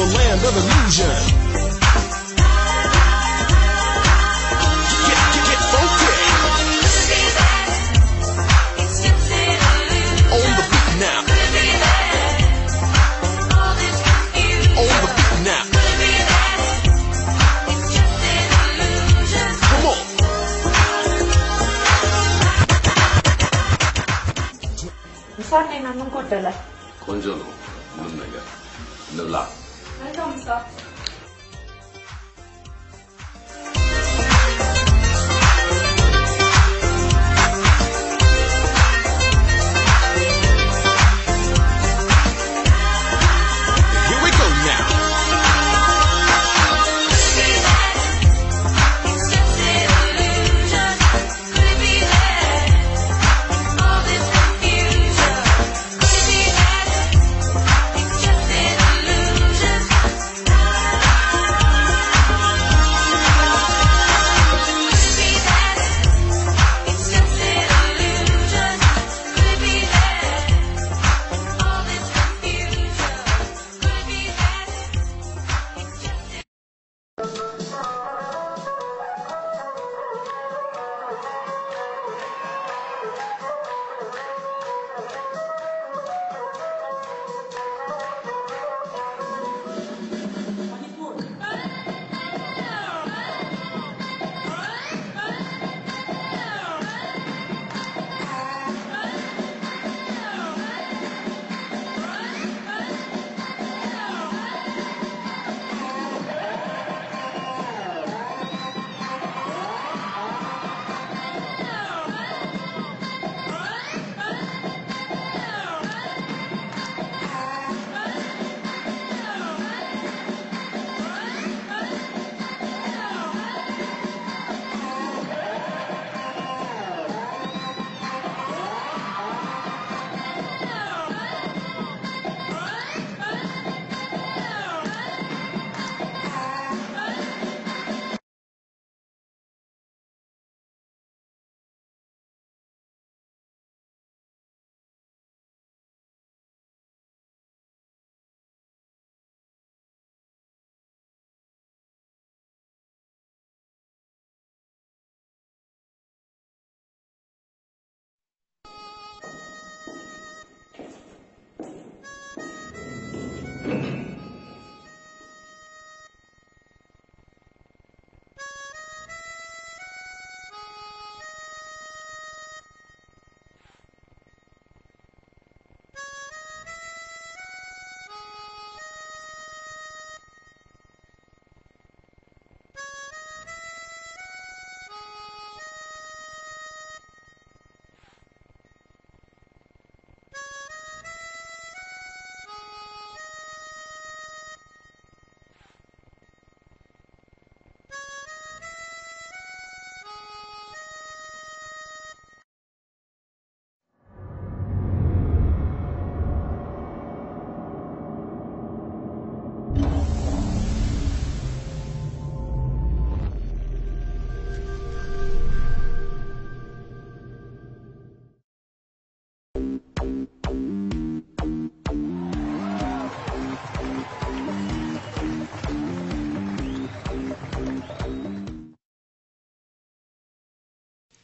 the land of illusion. Get funky. On the beat now. On the beat now. Come on. ምሳሌ ነው። ምን ጎደለ? ቆንጆ ነው። ምንም ነገር እንብላ። መልካም ምሳ። Here we go now.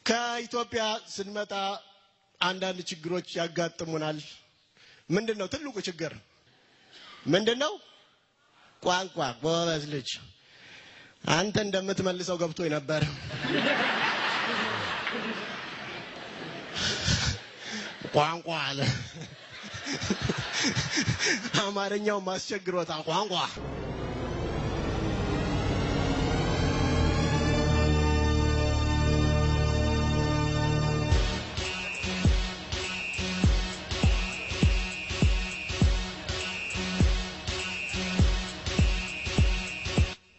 ከኢትዮጵያ ስንመጣ አንዳንድ ችግሮች ያጋጥሙናል። ምንድነው ትልቁ ችግር? ምንድነው? ቋንቋ። ጎበዝ ልጅ፣ አንተ እንደምትመልሰው ገብቶኝ ነበር። ቋንቋ አለ። አማርኛው ማስቸግሮታል። ቋንቋ።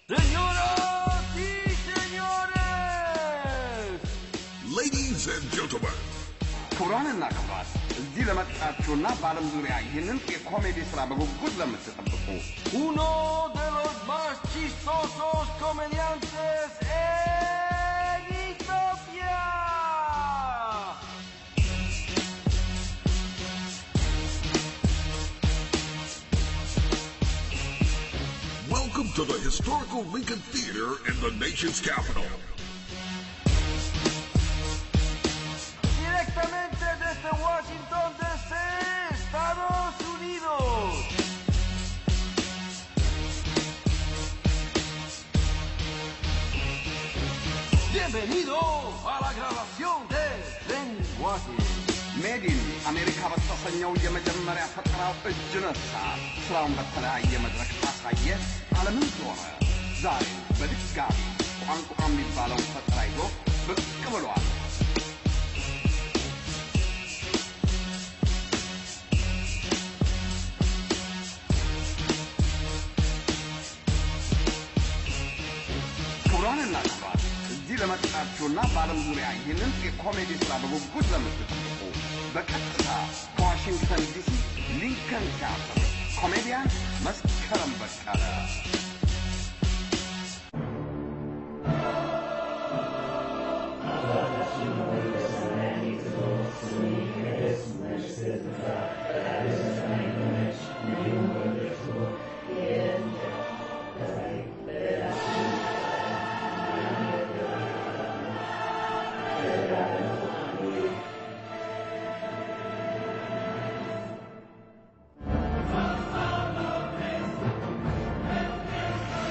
Señoras y señores, Ladies and gentlemen, ክቡራንና ክቡራት፣ እዚህ ለመጣችሁና በዓለም ዙሪያ ይህንን የኮሜዲ ስራ በጉጉት ለምትጠብቁ uno de los más chistosos comediantes en Ethiopia. to the historical Lincoln Theater in the nation's capital. Directamente desde Washington, D.C., Estados Unidos. Bienvenido a la grabación de Lenguaje. Made in America በተሰኘው የመጀመሪያ ፈጠራው እጅ ነሳ። ስራውን በተለያየ መድረክ አሳየ፣ ዓለምን ዞረ። ዛሬ በድጋሚ ቋንቋ የሚባለውን ፈጠራ ይዞ ብቅ ብሏል። ክቡራንና ክቡራት፣ እዚህ ለመጣችሁና በዓለም ዙሪያ ይህንን የኮሜዲ ስራ በጉጉት ለምትጠብቁ፣ በቀጥታ ከዋሽንግተን ዲሲ ሊንከን ቲያትር ኮሜዲያን መስከረም በቀለ።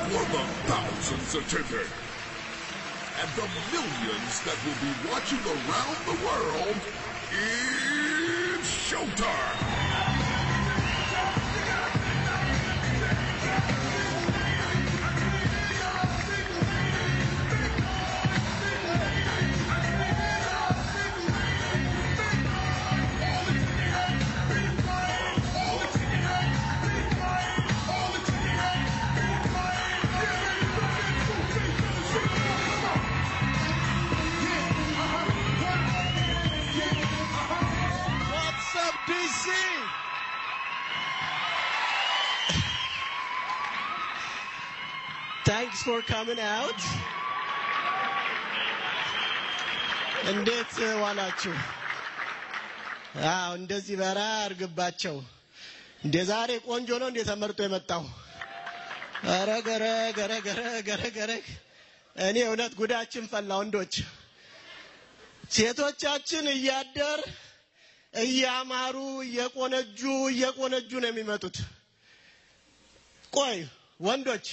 For the thousands attending and the millions that will be watching around the world, it's showtime! What's up, DC? Thanks for coming out. እንዴት ዋላችሁ? አዎ፣ እንደዚህ በራ አርግባቸው። እንደ ዛሬ ቆንጆ ነው እንዴ ተመርጦ የመጣው? ኧረ ገረ ገረ ገረ ገረ ገረ። እኔ እውነት ጉዳችን ፈላ። ወንዶች ሴቶቻችን እያደር እያማሩ እየቆነጁ እየቆነጁ ነው የሚመጡት። ቆይ ወንዶች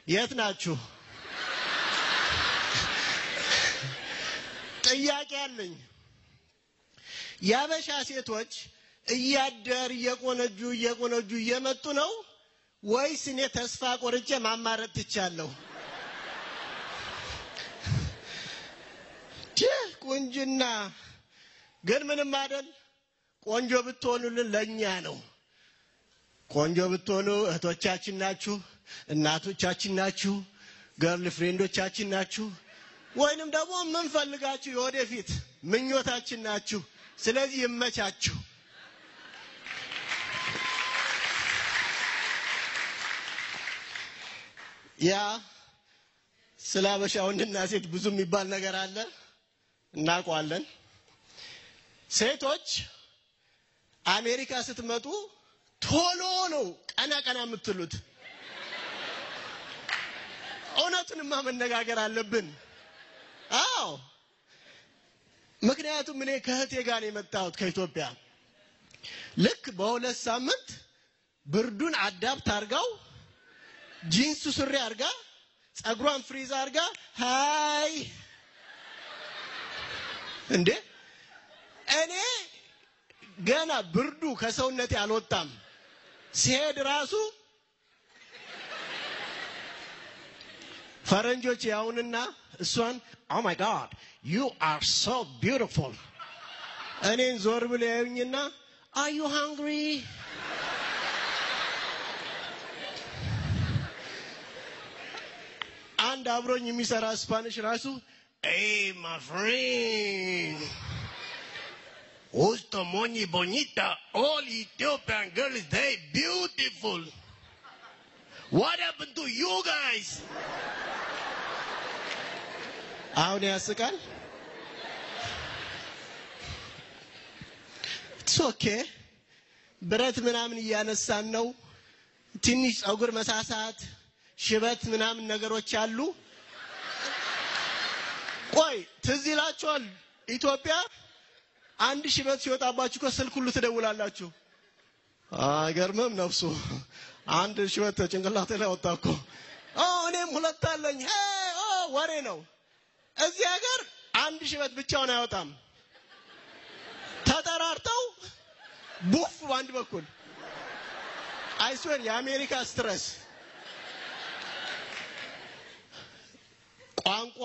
የት ናችሁ? ጥያቄ አለኝ። የአበሻ ሴቶች እያደር እየቆነጁ እየቆነጁ እየመጡ ነው ወይስ እኔ ተስፋ ቆርጬ ማማረጥ ትቻለሁ? ይህ ቁንጅና ግን ምንም አይደል። ቆንጆ ብትሆኑልን ለእኛ ነው። ቆንጆ ብትሆኑ እህቶቻችን ናችሁ፣ እናቶቻችን ናችሁ፣ girlfriend ኦቻችን ናችሁ፣ ወይንም ደግሞ የምንፈልጋችሁ የወደፊት ምኞታችን ናችሁ። ስለዚህ ይመቻችሁ። Yeah፣ ስለ አበሻ ወንድና ሴት ብዙ የሚባል ነገር አለ፣ እናውቀዋለን። ሴቶች አሜሪካ ስትመጡ ቶሎ ነው ቀና ቀና የምትሉት። እውነቱንማ መነጋገር አለብን። አዎ፣ ምክንያቱም እኔ ከእህቴ ጋር ነው የመጣሁት ከኢትዮጵያ። ልክ በ2 ሳምንት ብርዱን adapt አርጋው፣ ጂንሱ ሱሪ አርጋ፣ ጸጉሯን freeze አርጋ፣ hi እንዴ፣ እኔ ገና ብርዱ ከሰውነቴ አልወጣም። ሲሄድ ራሱ ፈረንጆች ያውንና እሷን "Oh my God, you are so beautiful"፣ እኔን ዞር ብሎ ያዩኝና "Are you hungry?" አንድ አብሮኝ የሚሰራ Spanish ራሱ "Hey my friend, Justo moñi bonita, all Ethiopian girls, they beautiful. What happened to you guys?" አሁን ያስቃል። It's okay። ብረት ምናምን እያነሳን ነው። ትንሽ ፀጉር መሳሳት፣ ሽበት ምናምን ነገሮች አሉ። ቆይ ትዝ ይላችኋል ኢትዮጵያ አንድ ሽበት ሲወጣባችሁ እኮ ስልክ ሁሉ ትደውላላችሁ። አይገርምም? ነፍሱ አንድ ሽበት ጭንቅላቴ ላይ ወጣ እኮ። ኦ እኔም ሁለት አለኝ። ኦ ወሬ ነው። እዚህ ሀገር አንድ ሽበት ብቻውን አይወጣም። ተጠራርተው ቡፍ በአንድ በኩል። I swear የአሜሪካ stress። ቋንቋ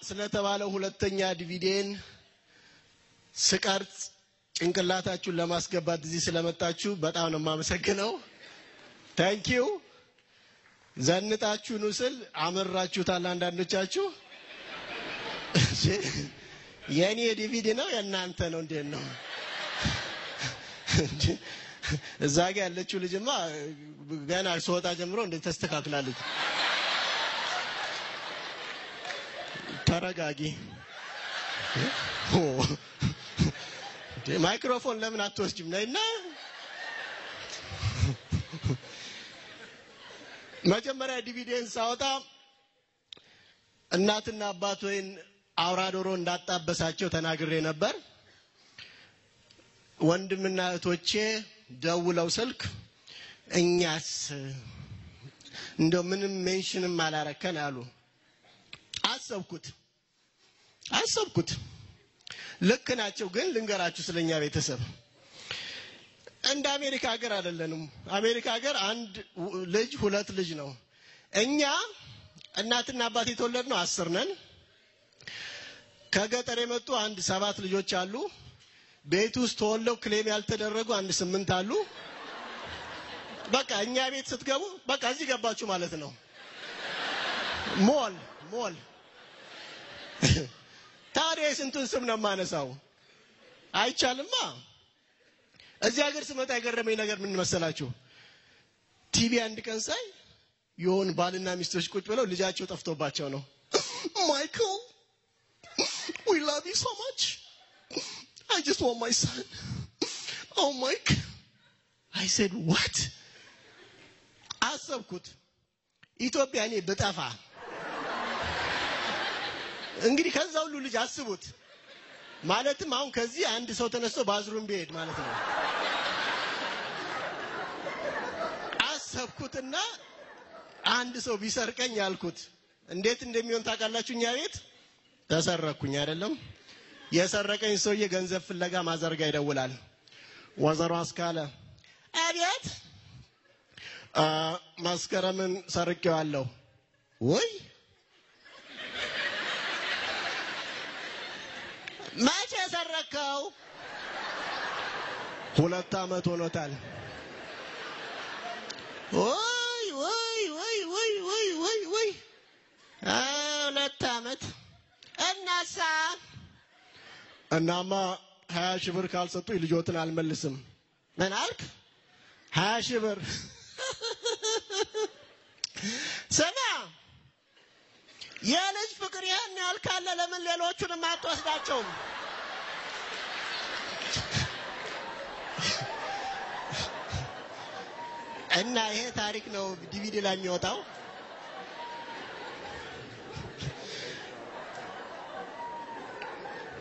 ስለተባለው ሁለተኛ ዲቪዲን ስቀርጽ ጭንቅላታችሁን ለማስገባት እዚህ ስለመጣችሁ በጣም ነው የማመሰግነው። Thank you። ዘንጣችሁ ኑ ስል አመራችሁታል አንዳንዶቻችሁ። የኔ ዲቪዲ ነው የእናንተ ነው እንዴት ነው? እዛ ጋር ያለችው ልጅማ ገና ስወጣ ጀምሮ እንዴት ተስተካክላለች። ተረጋጊ። ማይክሮፎን ለምን አትወስጂም? ነይና መጀመሪያ ዲቪዲን ሳወጣ እናትና አባት ወይን አውራ ዶሮ እንዳጣበሳቸው ተናግሬ ነበር። ወንድምና እህቶቼ ደውለው ስልክ እኛስ እንደው ምንም mention ም አላረከን አሉ። አሰብኩት ልክ ናቸው። ግን ልንገራችሁ ስለኛ ቤተሰብ እንደ አሜሪካ ሀገር አይደለንም። አሜሪካ ሀገር አንድ ልጅ ሁለት ልጅ ነው። እኛ እናትና አባት የተወለድነው 10 ነን። ከገጠር የመጡ አንድ 7 ልጆች አሉ። ቤት ውስጥ ተወልደው ክሌም ያልተደረጉ አንድ 8 አሉ። በቃ እኛ ቤት ስትገቡ በቃ እዚህ ገባችሁ ማለት ነው። ሞል ሞል። ታዲያ ስንቱን ስም ነው የማነሳው? አይቻልማ። እዚህ ሀገር ስመጣ የገረመኝ ነገር ምን መሰላችሁ? ቲቪ አንድ ቀን ሳይ የሆኑ ባልና ሚስቶች ቁጭ ብለው ልጃቸው ጠፍቶባቸው ነው። ማይክል we love you so much. I just want my son. Oh Mike. I said what? አሰብኩት ኢትዮጵያ እኔ ብጠፋ እንግዲህ ከዛ ሁሉ ልጅ አስቡት። ማለትም አሁን ከዚህ አንድ ሰው ተነስቶ ባዝሩም ቢሄድ ማለት ነው። አሰብኩትና አንድ ሰው ቢሰርቀኝ ያልኩት እንዴት እንደሚሆን ታውቃላችሁ? እኛ ቤት ተሰረኩኝ አይደለም? የሰረቀኝ ሰውዬ ገንዘብ ፍለጋ ማዘርጋ ይደውላል። ወዘሮ አስካለ አቤት፣ መስከረምን ሰርቄዋለሁ። ወይ መቼ ሰረከው? 2 ዓመት ሆኖታል። ወይ ወይ ወይ ወይ ወይ ወይ ወይ 2 ዓመት እናሳ እናማ 20 ሺህ ብር ካልሰጡኝ ልጆትን አልመልስም። ምን አልክ? 20 ሺህ ብር። ስማ የልጅ ፍቅር ይሄን ያህል ካለ ለምን ሌሎቹንም አትወስዳቸውም? እና ይሄ ታሪክ ነው ዲቪዲ ላይ የሚወጣው።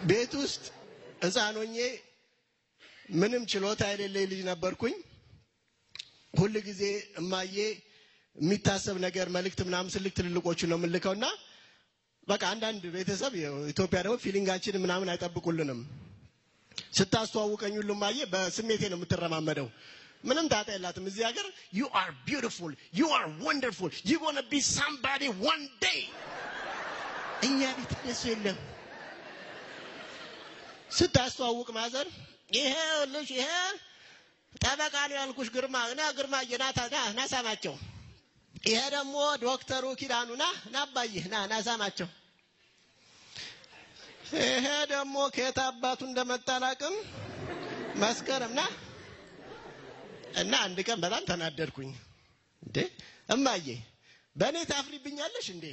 ቤት ውስጥ ሕፃን ሆኜ ምንም ችሎታ የሌለኝ ልጅ ነበርኩኝ። ሁል ጊዜ እማዬ የሚታሰብ ነገር መልእክት ምናምን ስልክ ትልልቆቹ ነው የምልከውና በቃ አንዳንድ ቤተሰብ ኢትዮጵያ ደግሞ feeling ኣችን ምናምን አይጠብቁልንም። ስታስተዋውቀኝ ሁሉ እማዬ በስሜቴ ነው የምትረማመደው። ምንም ጣጣ የላትም። እዚህ ሀገር you are beautiful, you are wonderful, you gonna be somebody one day። እኛ ቤት እንደሱ የለም። ስታስተዋውቅ mother ይሄ ልጅ ይሄ ጠበቃ ነው ያልኩሽ ግርማ ና ግርማዬ ና ና ሳማቸው። ይሄ ደግሞ ዶክተሩ ኪዳኑ ና ና አባዬ ና ና ሳማቸው። ይሄ ደግሞ ከየት አባቱ እንደመጣ አላውቅም መስከረም ና። እና አንድ ቀን በጣም ተናደድኩኝ። እንዴ እማዬ በእኔ ታፍሪብኛለሽ እንዴ?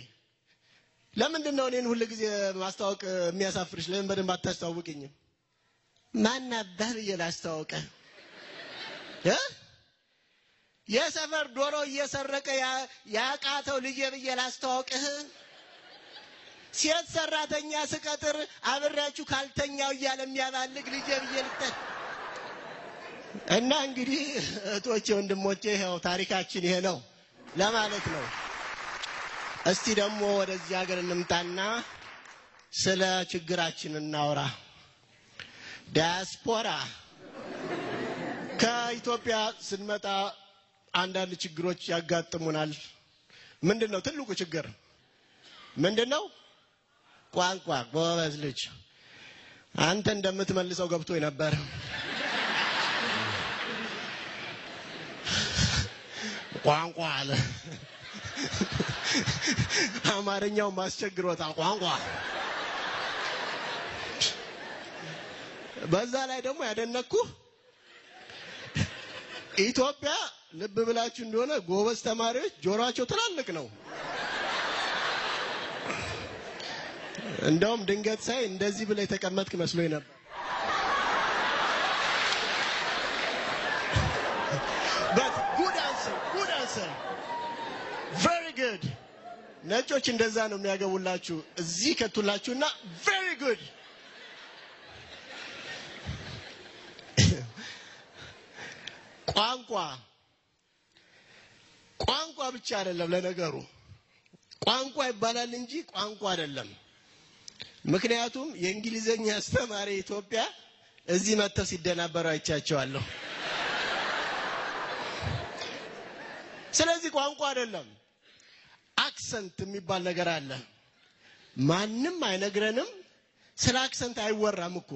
ለምንድን ነው እኔን ሁል ጊዜ ማስተዋወቅ የሚያሳፍርሽ? ለምን በደንብ አታስተዋውቅኝም? ማን አባህ ብዬ ላስተዋውቅህ? እ? የሰፈር ዶሮ እየሰረቀ ያቃተው ልጄ ብዬ ላስተዋውቅህ? ሴት ሰራተኛ ስቀጥር አብሬያችሁ ካልተኛው እያለ የሚያባልግ ልጄ ብዬ ልጠ እና እንግዲህ እህቶቼ ወንድሞቼ፣ ይኸው ታሪካችን ይሄ ነው ለማለት ነው። እስቲ ደግሞ ወደዚህ ሀገር እንምጣና ስለ ችግራችን እናውራ። ዲያስፖራ ከኢትዮጵያ ስንመጣ አንዳንድ ችግሮች ያጋጥሙናል። ምንድን ነው ትልቁ ችግር? ምንድን ነው? ቋንቋ። ጎበዝ ልጅ፣ አንተ እንደምትመልሰው ገብቶኝ ነበር። ቋንቋ አለ። አማርኛው ማስቸግሮታል። ቋንቋ። በዛ ላይ ደግሞ ያደነቅኩህ ኢትዮጵያ ልብ ብላችሁ እንደሆነ ጎበዝ ተማሪዎች ጆሮአቸው ትላልቅ ነው። እንደውም ድንገት ሳይ እንደዚህ ብለህ የተቀመጥክ መስሎኝ ነበር። But good answer, good answer. Very good. ነጮች እንደዛ ነው የሚያገቡላችሁ። እዚህ ከቱላችሁና very good። ቋንቋ ቋንቋ ብቻ አይደለም። ለነገሩ ቋንቋ ይባላል እንጂ ቋንቋ አይደለም። ምክንያቱም የእንግሊዘኛ አስተማሪ ኢትዮጵያ እዚህ መጥተው ሲደናበሩ አይቻቸዋለሁ። ስለዚህ ቋንቋ አይደለም፣ accent የሚባል ነገር አለ። ማንም አይነግረንም። ስለ accent አይወራም እኮ።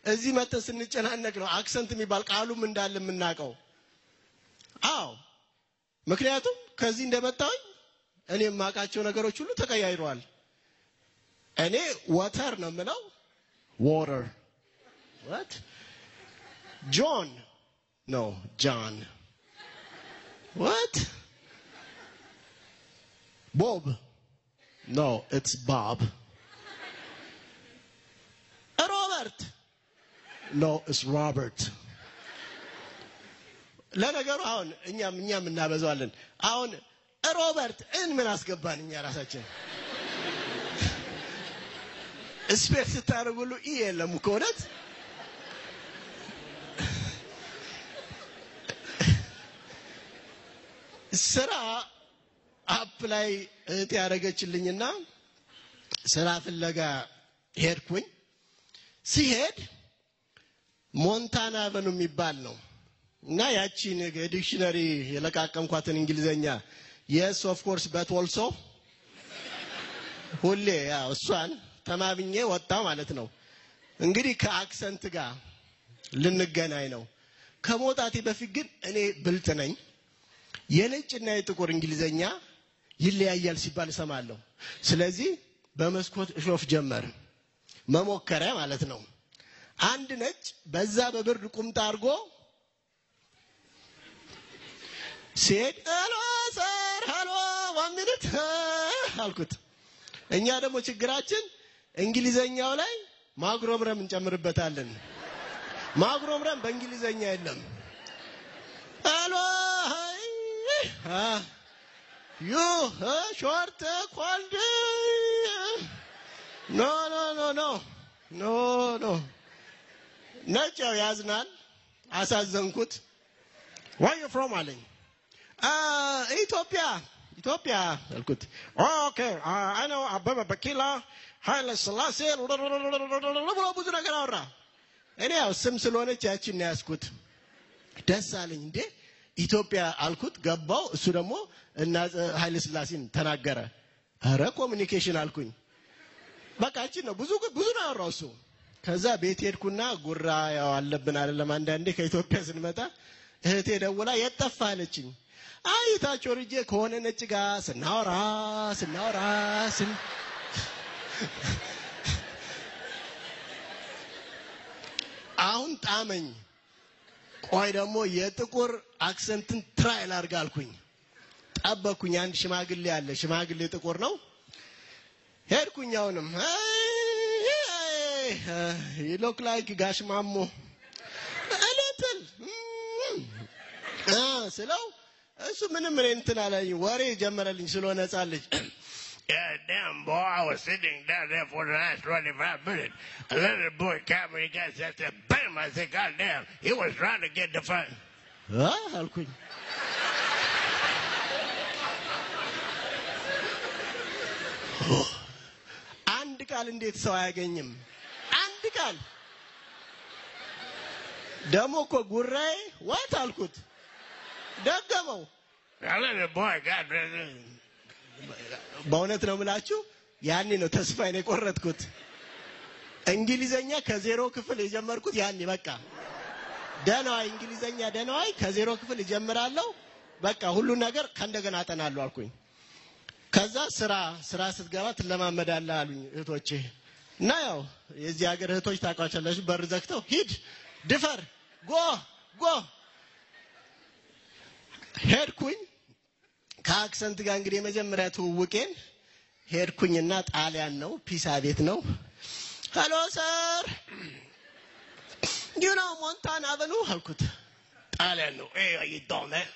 እዚህ መጥተን ስንጨናነቅ ነው accent የሚባል ቃሉም እንዳለ የምናውቀው። አዎ፣ ምክንያቱም ከዚህ እንደመጣሁኝ እኔ የማውቃቸው ነገሮች ሁሉ ተቀያይረዋል። እኔ water ነው የምለው፣ water። What? ጆን? No, John። What? ቦብ? No, it's Bob። ሮበርት? No, it's Robert። ለነገሩ አሁን እኛም እናበዛዋለን። አሁን ሮበርት እን ምን አስገባን እኛ ራሳችን? Spell ስታደርጉ ሁሉ E የለም እኮ እውነት። ስራ apply እህቴ ያደረገችልኝና ስራ ፍለጋ ሄድኩኝ። ሲሄድ ሞንታና Avenue የሚባል ነው እና ያቺን dictionary የለቃቀምኳትን እንግሊዘኛ "Yes, of course, but also" ሁሌ ያው እሷን ተማምኜ ወጣው ማለት ነው። እንግዲህ ከ accent ጋር ልንገናኝ ነው። ከመውጣቴ በፊት ግን እኔ ብልጥ ነኝ። የነጭና የጥቁር እንግሊዘኛ ይለያያል ሲባል እሰማለሁ። ስለዚህ በመስኮት እሾፍ ጀመር፣ መሞከሪያ ማለት ነው። አንድ ነጭ በዛ በብርድ ቁምጣ አድርጎ ሲሄድ "Hello sir, hello, one minute" አልኩት። እኛ ደግሞ ችግራችን እንግሊዘኛው ላይ ማጉረምረም እንጨምርበታለን። ማጉረምረም በእንግሊዘኛ የለም። "Hello, you short cold? No, no, no, no, no, no." ነጭ ያው ያዝናል። አሳዘንኩት። "Where you from?" አለኝ። ኢትዮጵያ፣ ኢትዮጵያ አልኩት። "Okay, I know አበበ ቢቂላ፣ ኃይለ ሥላሴ" ብሎ ብዙ ነገር አወራ። እኔ ያው ስም ስለሆነች ያችን ነው ያዝኩት። ደስ አለኝ። እንዴ ኢትዮጵያ አልኩት፣ ገባው። እሱ ደግሞ እና ኃይለ ሥላሴን ተናገረ። ኧረ communication አልኩኝ። በቃ እቺን ነው፣ ብዙ ብዙ ነው ያወራው እሱ። ከዛ ቤት ሄድኩና ጉራ ያው አለብን አይደለም አንዳንዴ ከኢትዮጵያ ስንመጣ፣ እህቴ ደውላ የት ጠፋህ አለችኝ። አይ ታች ወርጄ ከሆነ ነጭ ጋር ስናወራ ስናወራ ስን አሁን ጣመኝ። ቆይ ደግሞ የጥቁር accent ን try ላድርግ አልኩኝ። ጠበቅኩኝ። አንድ ሽማግሌ አለ። ሽማግሌ ጥቁር ነው። ሄድኩኝ። አሁንም "You look like ጋሽ ማሞ a little" ስለው እሱ ምንም እኔ እንትን አላለኝ። ወሬ ጀመረልኝ ስለሆነ ሕፃን ልጅ። Yeah, damn, boy, I was sitting down there for the last 25 minutes. A little boy came and he got said, bam! I said, God damn, he was trying to get the fun. አ አልኩኝ። አንድ ቃል እንዴት ሰው አያገኝም? አንድ ቃል ደግሞ እኮ ጉራዬ what አልኩት። ደገመው። A little boy got በእውነት ነው የምላችሁ፣ ያኔ ነው ተስፋዬን የቆረጥኩት። እንግሊዘኛ ከዜሮ ክፍል የጀመርኩት ያኔ በቃ ደህናዋይ እንግሊዘኛ ደህናዋይ ከዜሮ ክፍል እጀምራለሁ። በቃ ሁሉን ነገር ከእንደገና አጠናለሁ አልኩኝ። ከዛ ስራ ስትገባ ትለማመዳለህ አሉኝ እህቶቼ። እና ያው የዚህ ሀገር እህቶች ታውቋቸዋላችሁ፣ በር ዘግተው ሂድ፣ ድፈር፣ go go። ሄድኩኝ። ከ accent ጋር እንግዲህ የመጀመሪያ ትውውቄን ሄድኩኝና ጣሊያን ነው፣ ፒሳ ቤት ነው። Hello sir, you know Montana Avenue አልኩት። ጣሊያን ነው። Hey, how you doing, man?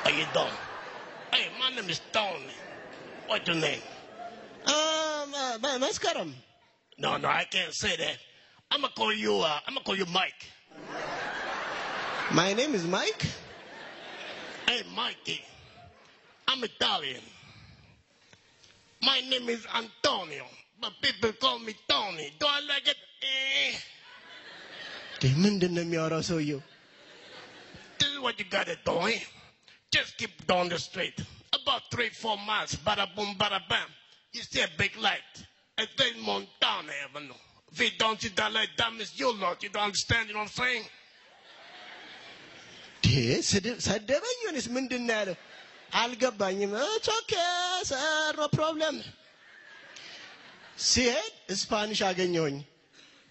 How you doing? Hey, my name is Tony. What's your name? መስከረም። No, I can't say that. I'm gonna call you Mike. My name is Mike. Hey, Mikey. I'm Italian. My name is Antonio, but people call me Tony. Do I like it? Eh. ምንድን ነው የሚያወራው ሰውየው? This is what you gotta do, eh? Just keep down the street. About 3-4 miles, bada boom, bada bam. You see a big light. And then Montana Avenue. If you don't see that light, that means you lot. You don't understand, you know what I'm saying? ሰደበኝ ወይስ ምንድን ነው ያለው? አልገባኝም። It's okay sir, no problem። ሲሄድ Spanish አገኘሁኝ።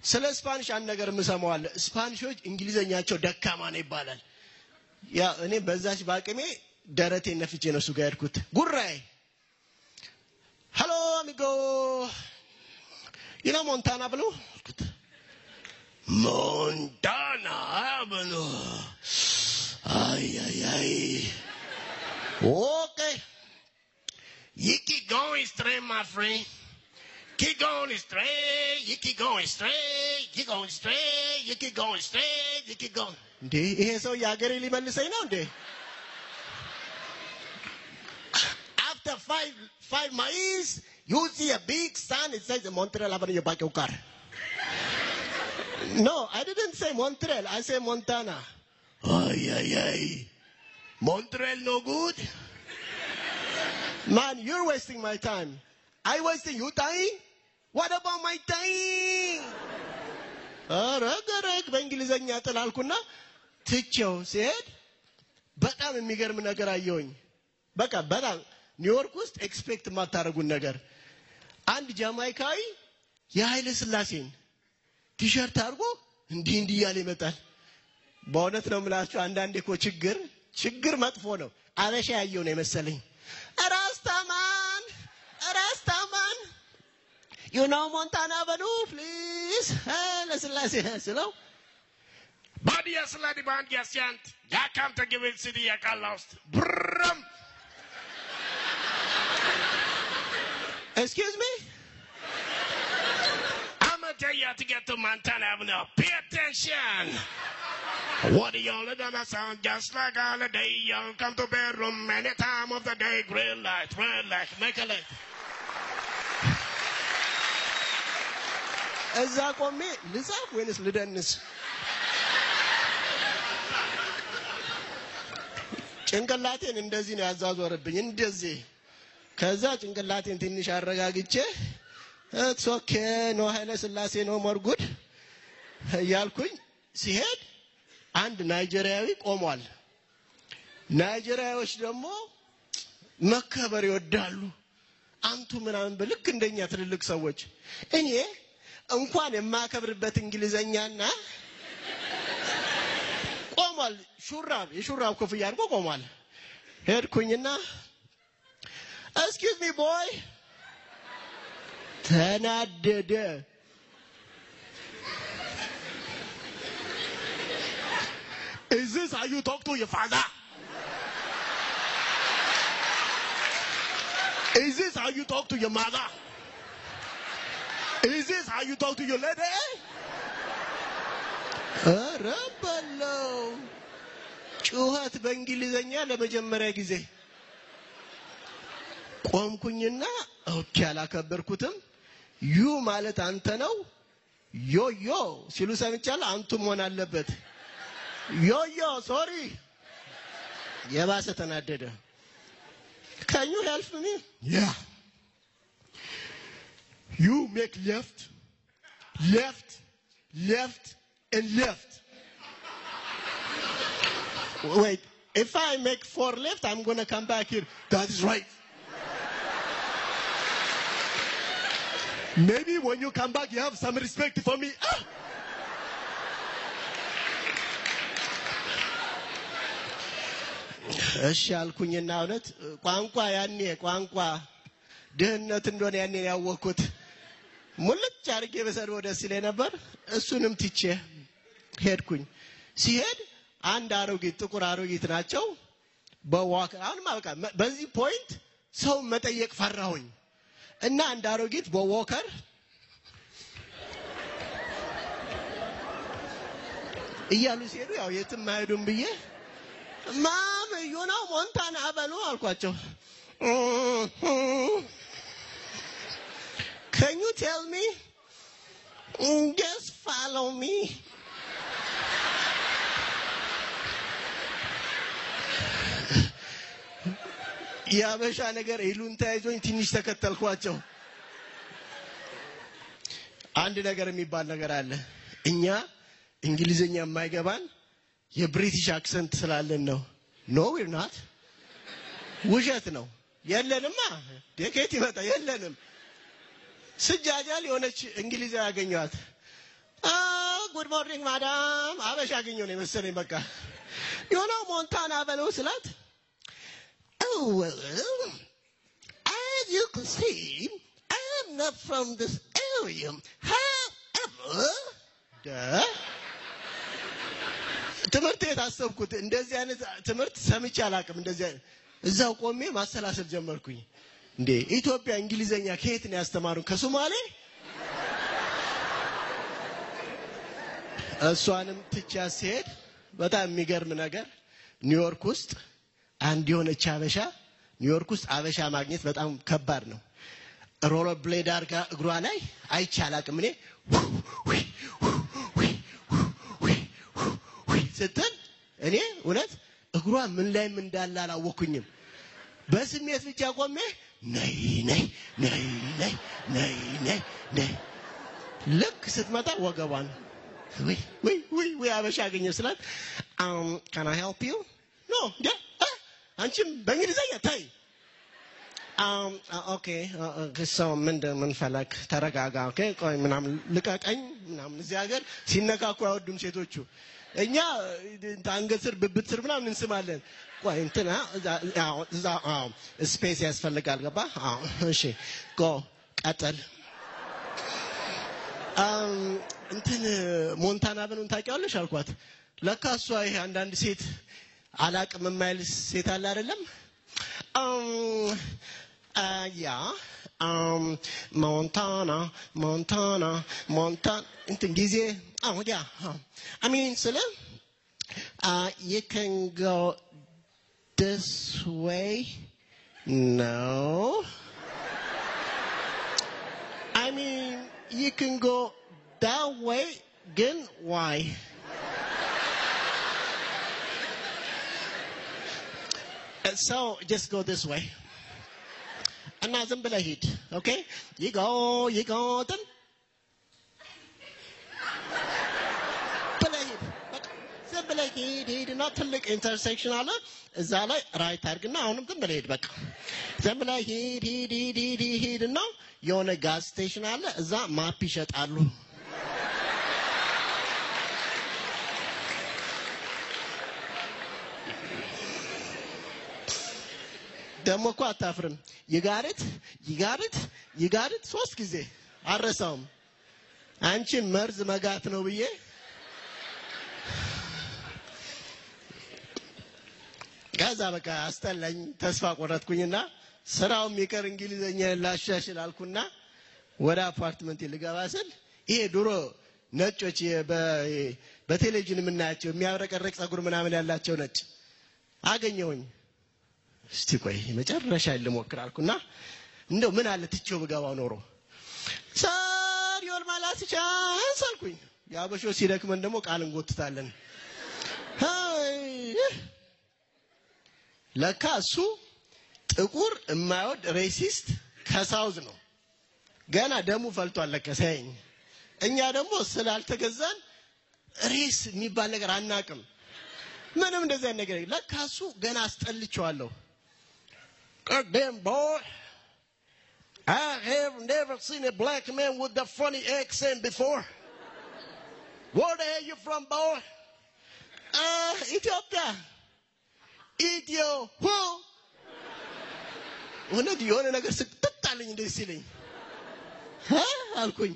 ስለ Spanish አንድ ነገር የምሰማው አለ። Spanish ኦች እንግሊዘኛቸው ደካማ ነው ይባላል። ያ እኔ በዛች ባቅሜ ደረቴን ነፍቼ ነው እሱ ጋር የሄድኩት። ጉራዬ hello amigo, you know Montana Avenue አልኩት። Montana Avenue. አይ አይ አይ okay. You keep going straight, my friend. Keep going straight. You keep going straight. Keep going straight. You keep going straight. You keep going. እንዴ ይሄ ሰው የሀገሬ ሊመልሰኝ ነው እንዴ? After five miles, you see a big sign. It says Montreal Avenue. You park your car. No, I didn't say Montreal. I say Montana. Ay, ay, ay. Montreal no good? Man, you're wasting my time. I wasting your time? What about my time? ረግ ረግ በእንግሊዘኛ ጥላልኩና ትቼው ሲሄድ በጣም የሚገርም ነገር አየሁኝ። በቃ በጣም ኒውዮርክ ውስጥ expect የማታደርጉን ነገር። አንድ ጃማይካዊ የኃይለ ስላሴን ቲሸርት አድርጎ እንዲህ እንዲህ እያለ ይመጣል። በእውነት ነው የምላችሁ፣ አንዳንዴ እኮ ችግር መጥፎ ነው። አበሻ ያየው ነው የመሰለኝ። Rastaman, Rastaman, you know Montana Avenue, please? ለስላሴ ስለው Body sladi band yasant. Ya come to give it city ya got lost. Brum. Excuse me? I'm gonna tell you how to get to Montana Avenue. Pay attention. What do y'all done sound just like holiday? Y'all come to bedroom any time of the day. Green light, red light, make a light. እዛ ቆሜ ልጻፍ ወይንስ ልደንስ? ጭንቅላቴን እንደዚህ ነው ያዛዞረብኝ፣ እንደዚህ። ከዛ ጭንቅላቴን ትንሽ አረጋግቼ it's okay, no ኃይለ ስላሴ no more good እያልኩኝ ሲሄድ አንድ ናይጄሪያዊ ቆሟል። ናይጄሪያዎች ደግሞ መከበር ይወዳሉ። አንቱ ምናምን በልክ እንደኛ ትልልቅ ሰዎች። እኔ እንኳን የማከብርበት እንግሊዘኛና ቆሟል። ሹራብ የሹራብ ኮፍያ አድርጎ ቆሟል። ሄድኩኝና excuse me boy። ተናደደ። Is this how you talk to your father? Is this how you talk to your mother? Is this how you talk to your lady? ኧረ በለው፣ ጩኸት በእንግሊዘኛ ለመጀመሪያ ጊዜ። ቆምኩኝና okay፣ አላከበርኩትም። You ማለት አንተ ነው። Yo yo ሲሉ ሰምቻለሁ። አንቱ መሆን አለበት። Yo yo, sorry። የባሰ ተናደደ። Can you help me? Yeah. You make left, left, left, and left. Wait, if I make four left, I'm gonna come back here. That is right. Maybe when you come back, you have some respect for me. Ah! እሺ አልኩኝና እውነት ቋንቋ ያኔ ቋንቋ ድህነት እንደሆነ ያኔ ያወቅኩት። ሙልጭ አድርጌ በሰድበው ደስ ይለኝ ነበር። እሱንም ትቼ ሄድኩኝ። ሲሄድ አንድ አሮጊት፣ ጥቁር አሮጊት ናቸው በ walker። አሁንማ በቃ በዚህ point ሰው መጠየቅ ፈራሁኝ እና አንድ አሮጊት በ walker እያሉ ሲሄዱ ያው የትም አይሄዱም ብዬ "Ma'am, you know Montana Avenue?" አልኳቸው። "Can you tell me?" "Just follow me." የአበሻ ነገር ይሉኝታ ይዞኝ ትንሽ ተከተልኳቸው። አንድ ነገር የሚባል ነገር አለ። እኛ እንግሊዝኛ የማይገባን የ British accent ስላለን ነው። No, we're not። ውሸት ነው። የለንማ፣ ከየት ይመጣ? የለንም። ስጃጃል የሆነች እንግሊዛዊ ያገኘኋት፣ "Good morning, madam።" አበሻ ያገኘው ነው የመሰለኝ። በቃ "You know Montana Avenue?" ስላት፣ "Oh, well, as you can see, I'm not from this area. However," ትምህርት ቤት አሰብኩት። እንደዚህ አይነት ትምህርት ሰምቼ አላውቅም። እንደዚህ አይነት እዛው ቆሜ ማሰላሰል ጀመርኩኝ። እንዴ፣ ኢትዮጵያ እንግሊዘኛ ከየት ነው ያስተማሩን? ከሶማሌ? እሷንም ትቻ ሲሄድ በጣም የሚገርም ነገር ኒውዮርክ ውስጥ አንድ የሆነች አበሻ፣ ኒውዮርክ ውስጥ አበሻ ማግኘት በጣም ከባድ ነው። Roller blade አድርጋ እግሯ ላይ አይቼ አላውቅም። እኔ ስትል እኔ እውነት እግሯ ምን ላይም እንዳለ አላወኩኝም። በስሜት ብቻ ቆሜ ነይ ነይ ነይ ነይ ነይ ነይ ነይ፣ ልክ ስትመጣ ወገቧን ውይ ውይ ውይ ውይ፣ አበሻ አገኘሁ ስላት "Can I help you?" No፣ እንዴ፣ አንቺም በእንግሊዘኛ ታይ። Okay, ሰው ምንድን ምን ፈለግ? ተረጋጋ። Okay፣ ቆይ ምናምን ልቀቀኝ ምናምን። እዚህ ሀገር ሲነካኩ አይወዱም ሴቶቹ። እኛ አንገት ስር፣ ብብት ስር ምናምን እንስማለን። ቆይ እንትና እዛ space ያስፈልጋል። ገባ? እሺ፣ go፣ ቀጥል። እንትን ሞንታና Avenue ን ታውቂዋለሽ አልኳት። ለካ እሷ ይሄ አንዳንድ ሴት አላቅም የማይል ሴት አለ አይደለም? Yeah, Montana Montana Montana እንትን ጊዜ yeah, I mean ስለ "You can go this way." "No, I mean, you can go that way." ግን why? "So just go this way." እና ዝም ብለህ ሂድ። Okay, you go, you go፣ ዝም ብለህ ሂድ። በቃ ዝም ብለህ ሂድ ሂድ እና ትልቅ intersection አለ፣ እዛ ላይ right አድርግና አሁንም ዝም ብለህ ሂድ። በቃ ዝም ብለህ ሂድ ሂድ ሂድ ሂድ ሂድ እና የሆነ gas station አለ፣ እዛ map ይሸጣሉ። ደግሞ እኮ አታፍርም። ይጋርት ይጋርት ይጋርት ሶስት ጊዜ አልረሳውም። አንቺን መርዝ መጋት ነው ብዬ ከዛ በቃ አስጠላኝ፣ ተስፋ ቆረጥኩኝና ስራው ይቅር እንግሊዘኛ ላሻሽል አልኩና ወደ አፓርትመንት ልገባ ስል ይሄ ድሮ ነጮች በቴሌቪዥን የምናያቸው የሚያብረቀርቅ ጸጉር ምናምን ያላቸው ነጭ አገኘሁኝ። እስቲ ቆይ መጨረሻ ልሞክር አልኩና እንደው ምን አለ ትቼው ብገባው ኖሮ sir, you're my last chance አልኩኝ። የአበሾች ሲደክመን ደግሞ ቃል እንጎትታለን። ለካ እሱ ጥቁር የማይወድ racist ከ South ነው። ገና ደሙ ፈልቷል ለካ ሲያየኝ። እኛ ደግሞ ስላልተገዛን race የሚባል ነገር አናቅም። ምንም እንደዚህ አይነት ነገር ለካ እሱ ገና አስጠልቼዋለሁ። God damn boy, I have never seen a black man with that funny accent before. Where the hell you from, boy? ኢትዮጵያ። ኢትዮ who? እውነት የሆነ ነገር ስቅጥጥ አለኝ እንደዚህ ሲለኝ አልኩኝ።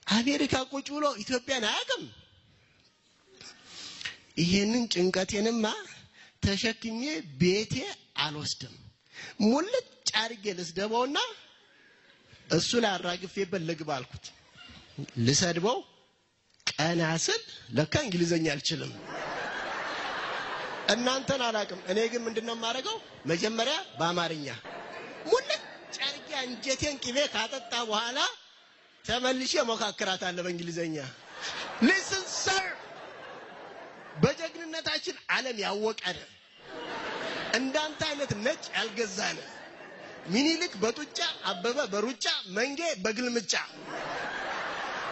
አሜሪካ ቁጭ ብሎ ኢትዮጵያን አያውቅም። ይሄንን ጭንቀቴንማ ተሸክሜ ቤቴ አልወስድም። ሙልጭ አድርጌ ልስደበውና እሱ ላይ አራግፌበት ልግባ አልኩት። ልሰድበው ቀና ስል ለካ እንግሊዘኛ አልችልም። እናንተን አላውቅም። እኔ ግን ምንድነው የማደርገው? መጀመሪያ በአማርኛ ሙልጭ አድርጌ አንጀቴን ቅቤ ካጠጣ በኋላ ተመልሼ እሞካክራታለሁ በእንግሊዘኛ። Listen sir፣ በጀግንነታችን ዓለም ያወቀን፣ እንዳንተ አይነት ነጭ ያልገዛን፣ ሚኒልክ በጡጫ፣ አበበ በሩጫ፣ መንጌ በግልምጫ፣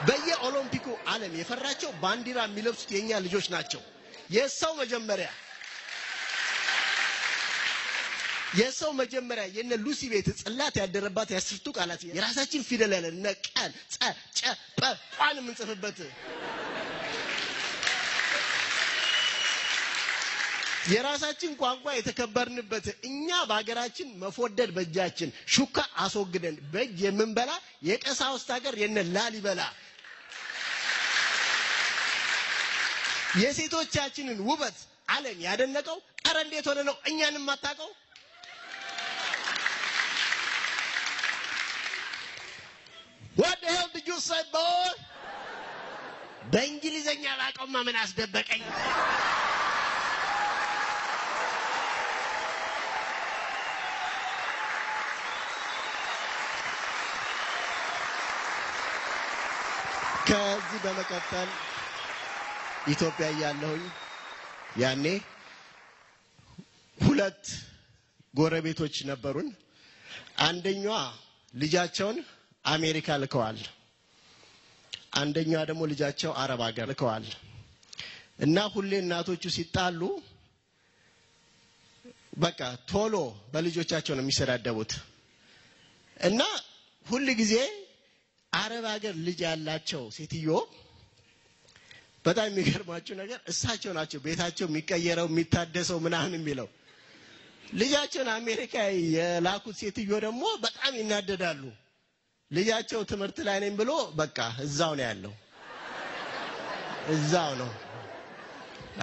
በየኦሎምፒኩ ዓለም የፈራቸው ባንዲራ የሚለብሱት የኛ ልጆች ናቸው። የሰው መጀመሪያ የነ ሉሲ ቤት ጽላት ያደረባት የአስርቱ ቃላት የራሳችን ፊደል ያለን እነ ቀን፣ ጸ፣ ጨ፣ ጰ፣ ቋን የምንጽፍበት የራሳችን ቋንቋ የተከበርንበት፣ እኛ በሀገራችን መፎደድ በእጃችን ሹካ አስወግደን በእጅ የምንበላ የቀሳውስት ሀገር የነ ላሊበላ፣ የሴቶቻችንን ውበት ዓለም ያደነቀው፣ ኧረ እንዴት ሆነ ነው እኛን የማታውቀው? What the hell did you say, boy? በእንግሊዘኛ ላቀውማ ምን አስደበቀኝ? ከዚህ በመቀጠል ኢትዮጵያ እያለሁኝ ያኔ ሁለት ጎረቤቶች ነበሩን። አንደኛዋ ልጃቸውን አሜሪካ ልከዋል። አንደኛዋ ደግሞ ልጃቸው አረብ ሀገር ልከዋል። እና ሁሌ እናቶቹ ሲጣሉ በቃ ቶሎ በልጆቻቸው ነው የሚሰዳደቡት። እና ሁል ጊዜ አረብ ሀገር ልጅ ያላቸው ሴትዮ በጣም የሚገርማችሁ ነገር እሳቸው ናቸው ቤታቸው የሚቀየረው፣ የሚታደሰው ምናምን የሚለው። ልጃቸውን አሜሪካ የላኩት ሴትዮ ደግሞ በጣም ይናደዳሉ። ልጃቸው ትምህርት ላይ ነኝ ብሎ በቃ እዛው ነው ያለው፣ እዛው ነው።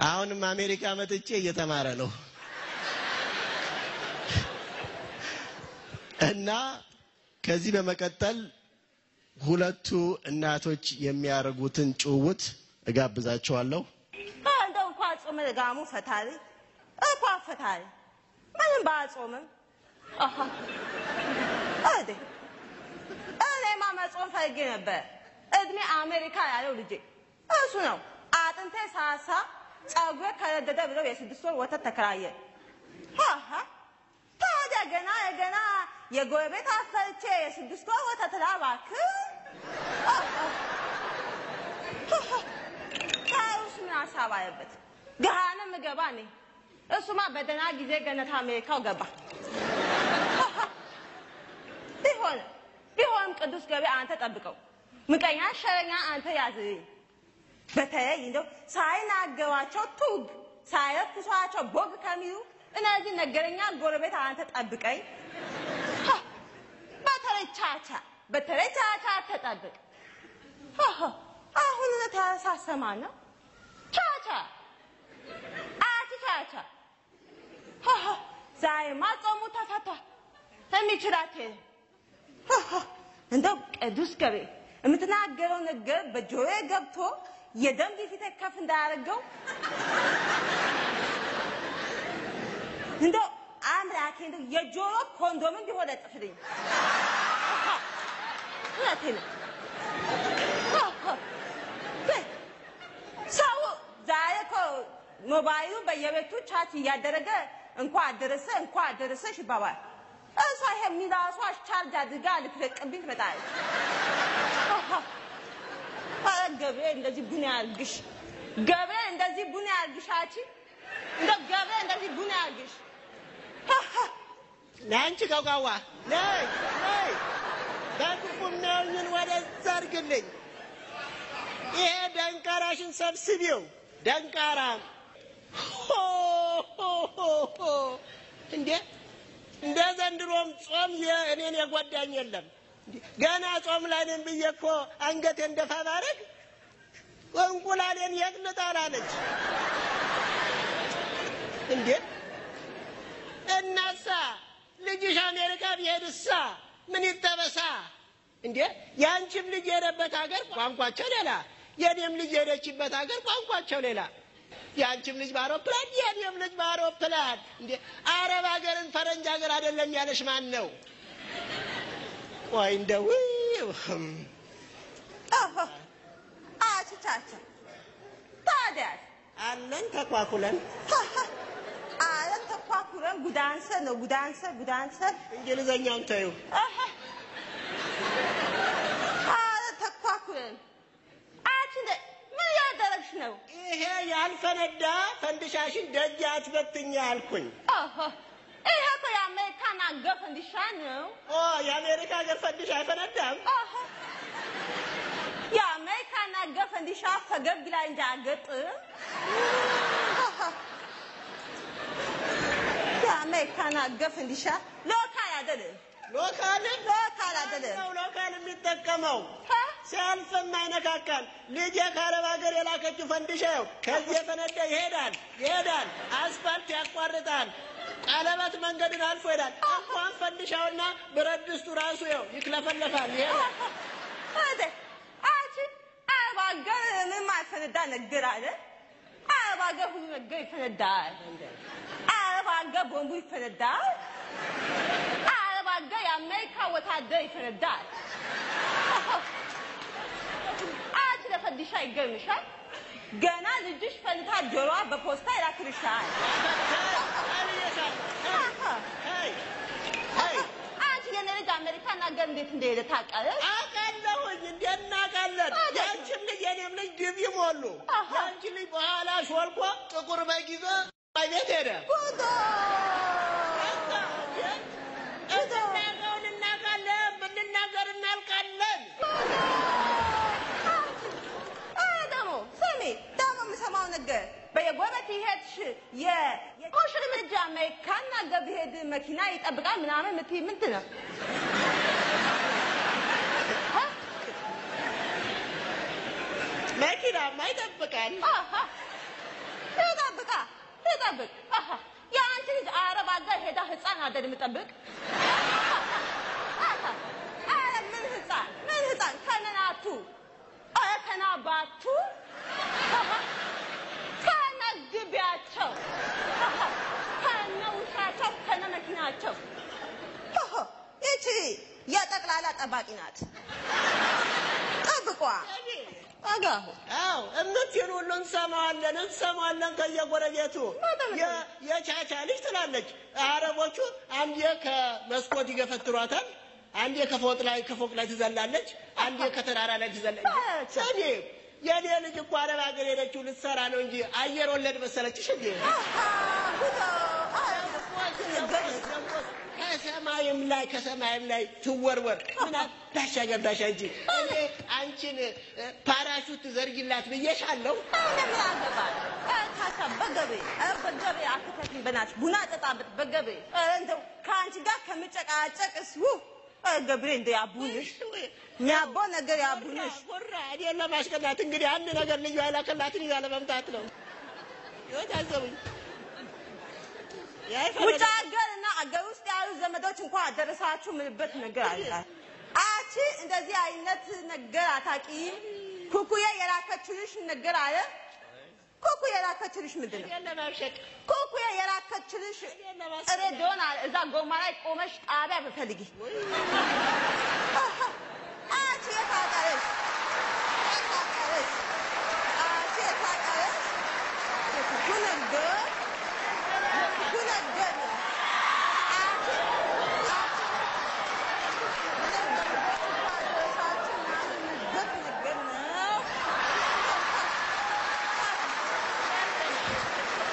አሁንም አሜሪካ መጥቼ እየተማረ ነው። እና ከዚህ በመቀጠል ሁለቱ እናቶች የሚያደርጉትን ጭውውት እጋብዛችኋለሁ። እንደው እንኳ ጾም ጋሙ ፈታሪ እንኳ ፈታሪ ምንም ባጾምም አሃ እዴ እኔማ መጾም ፈልጌ ነበር። እድሜ አሜሪካ ያለው ልጄ እሱ ነው አጥንቴ ሳሳ ጸጉሬ ከረደደ ብለው የ6 ወር ወተት ተከራየ። አሃ ታዲያ ገና የገና የጎረቤት አሰርቼ የ6 ወር ወተት ላባክን? ታዩስ ምን ሀሳብ አለበት? ገሃነም እገባ ነኝ። እሱማ በደህና ጊዜ ገነት አሜሪካው ገባ። ቢሆንም ቢሆንም ቅዱስ ገበያ አንተ ጠብቀው፣ ምቀኛ ሸረኛ አንተ ያዝልኝ። በተለይ እንደው ሳይናገሯቸው ቱግ ሳይረክሷቸው ቦግ ከሚሉ እነዚህ ነገረኛ ጎረቤት አንተ ጠብቀኝ። በተለይ ቻቻ፣ በተለይ ቻቻ ተጠብቅ። አሁን እውነት ያሳሰማ ነው። ቻቻ አቺ ቻቻ ዛሬማ ጾሙ ተፈቷል። የሚችላት የለም። እንደው ቅዱስ ገብርኤል የምትናገረው ነገር በጆሮዬ ገብቶ የደም ግፊቴ ከፍ እንዳያደርገው እንደው አምላኬ እንደው የጆሮ ኮንዶምን ቢሆን ለጥፍልኝ። እውነቴን ነው። ሰው ዛሬ እኮ ሞባይሉ በየቤቱ chat እያደረገ እንኳን አደረሰ እንኳን አደረሰሽ ይባባል። እሷ ይሄ ሚላሷ ቻርጅ አድርጋ ልትለቅብኝ ትመጣለች። ኧረ ገብርኤል እንደዚህ ቡና ያርግሽ፣ ገብርኤል እንደዚህ ቡና ያርግሽ፣ አንቺ እንደው ገብርኤል እንደዚህ ቡና ያርግሽ። ነይ አንቺ ቀውቃዋ ነይ ነይ፣ በክፉ የሚያዩኝን ወደዛ አድርግልኝ። ይሄ ደንቃራሽን ሰብስቢው። ደንቃራ ሆ ሆ ሆ ሆ! እንዴ እንደ ዘንድሮም ጾም እኔን የጎዳኝ የለም። ገና ጾም ላይ ነኝ ብዬ እኮ አንገቴን ደፋ ባረግ እንቁላሌን የት ልጣል አለች። እንዴ እናሳ ልጅሽ አሜሪካ ቢሄድሳ ምን ይጠበሳ? እንዴ የአንቺም ልጅ የሄደበት ሀገር ቋንቋቸው ሌላ፣ የእኔም ልጅ የሄደችበት ሀገር ቋንቋቸው ሌላ። የአንቺም ልጅ በአውሮፕላን የእኔም ልጅ በአውሮፕላን። እንዴ አረብ ሀገርን ፈረንጅ ሀገር አይደለም ያለሽ ማን ነው? ቆይ እንደው አችቻቻ ታዲያስ አለን ተኳኩለን አለም ተኳኩለን ጉዳንሰ ነው ጉዳንሰ ጉዳንሰ እንግሊዘኛውን ተይው። አለ ተኳኩለን። አንቺ እንደ ምን እያደረግሽ ነው? ይሄ ያልፈነዳ ፈንድሻሽን ደጅ አትበትኛ አልኩኝ። ኦሆ ይሄ እኮ የአሜሪካን አገር ፈንዲሻ ነው። ኦ የአሜሪካ ሀገር ፈንድሻ አይፈነዳም? ኦሆ የአሜሪካን አገር ፈንዲሻ ፈገግ ይላል እንጂ አይገጥም። ኦሆ የአሜሪካን አገር ፈንዲሻ local አይደለም፣ local local አይደለም። ነው local የሚጠቀመው ሲያልፍ የማይነካካል። ልጄ ከአረብ ሀገር የላከችው ፈንድሻ ይኸው ከዚህ የፈነዳ ይሄዳል ይሄዳል፣ አስፋልት ያቋርጣል፣ ቀለበት መንገድን አልፎ ይሄዳል። እንኳን ፈንድሻውና ብረት ድስቱ ራሱ ይኸው ይክለፈለፋል ይሄዳል። እንዴ አንቺ አረብ ሀገር ምንም አይፈነዳ ነገር አለ? አረብ ሀገር ሁሉ ነገር ይፈነዳል። አረብ ሀገር ቦምቡ ይፈነዳል። አረብ ሀገር የአሜሪካ ወታደር ይፈነዳል። አንቺ ለፈንዲሻ ይገርምሻል። ገና ልጅሽ ፈንታ ጆሮዋ በፖስታ ይላክልሻል። አንቺ የኔ ልጅ አሜሪካን ሀገር እንዴት እንደሄደ ታውቃለሽ? አውቃለሁኝ። እንዴት እናውቃለን? ያንቺም ልጅ የኔም ልጅ DV ሞሉ። ያንቺ ልጅ በኋላ ሾልኮ ጥቁር በግ ይዞ ቤት ሄደ። ጉዶ እናውቀውን እናውቃለን፣ ብንናገር እናልቃለን። ደግሞ ስሚ፣ ደግሞ የምሰማው ነገር በየጎረቤት ይሄድሽ የሙሽሪም ልጅ አሜሪካን ሀገር ቢሄድ መኪና ይጠብቃል ምናምን የምትይ ምንድን ነው? መኪናማ ይጠብቃል። ይጠብቃ ይጠብቅ። የአንቺ ልጅ አረብ ሀገር ሄዳ ህፃን አይደል የምጠብቅ? ኧረ ምን ህፃን ምን ህፃን ከነናቱ ኧረ ከናባቱ ከነግቢያቸው ከነውሻቸው ከነመኪናቸው። ይቺ የጠቅላላ ጠባቂ ናት። ጠብቋ አጋሁ አዎ እምትይን ሁሉ እንሰማዋለን እንሰማዋለን ከየጎረቤቱ። የቻቻ ልጅ ትላለች። አረቦቹ አንዴ ከመስኮት ይገፈትሯታል፣ አንዴ ከፎቅ ላይ ትዘላለች፣ አንዴ ከተራራ ላይ ትዘላለች። ስሚ የኔ ልጅ እኮ አረብ ሀገር ሄደችው ልትሰራ ነው እንጂ አየር ወለድ መሰለችሽ እንዴ? ከሰማይም ላይ ትወርወር ምን አባሽ አገባሽ አንቺ። እኔ አንቺን ፓራሹት ዘርጊላት ብዬሻለሁ። እኔ ምን አገባኝ? ካሳ በገቤ በገቤ አትከፊኝ፣ በእናትሽ ቡና ጠጣበት በገቤ። እንደው ከአንቺ ጋር ከምጨቃጨቅስ ገብሬ እንደው ያቡንሽ የሚያቦ ነገር ያቡንሽ። ጉራ እኔን ለማስቀናት እንግዲህ አንድ ነገር ልዩ ያላከላትን ይዛ ለመምጣት ነው። ይወት አዘቡኝ። ውጭ ሀገር እና አገር ውስጥ ያሉ ዘመዶች እንኳን አደረሳችሁ ምንበት ነገር አለ። አንቺ እንደዚህ አይነት ነገር አታውቂም። ኩኩዬ የላከችልሽ ነገር አለ። ኩኩ የላከችልሽ ምንድን ነው? ኩኩዬ የላከችልሽ ሬዲዮን አለ። እዛ ጎማ ላይ ቆመሽ ጣቢያ ብትፈልጊ። አንቺ የት ታውቂያለሽ? የት ታውቂያለሽ? አንቺ የት ታውቂያለሽ? የኩኩ ነገር፣ የኩኩ ነገር ነው። አንቺ አንቺ ዘመዶች እንኳን አደረሳችሁ ምናምን ምንበት ነገር ነው።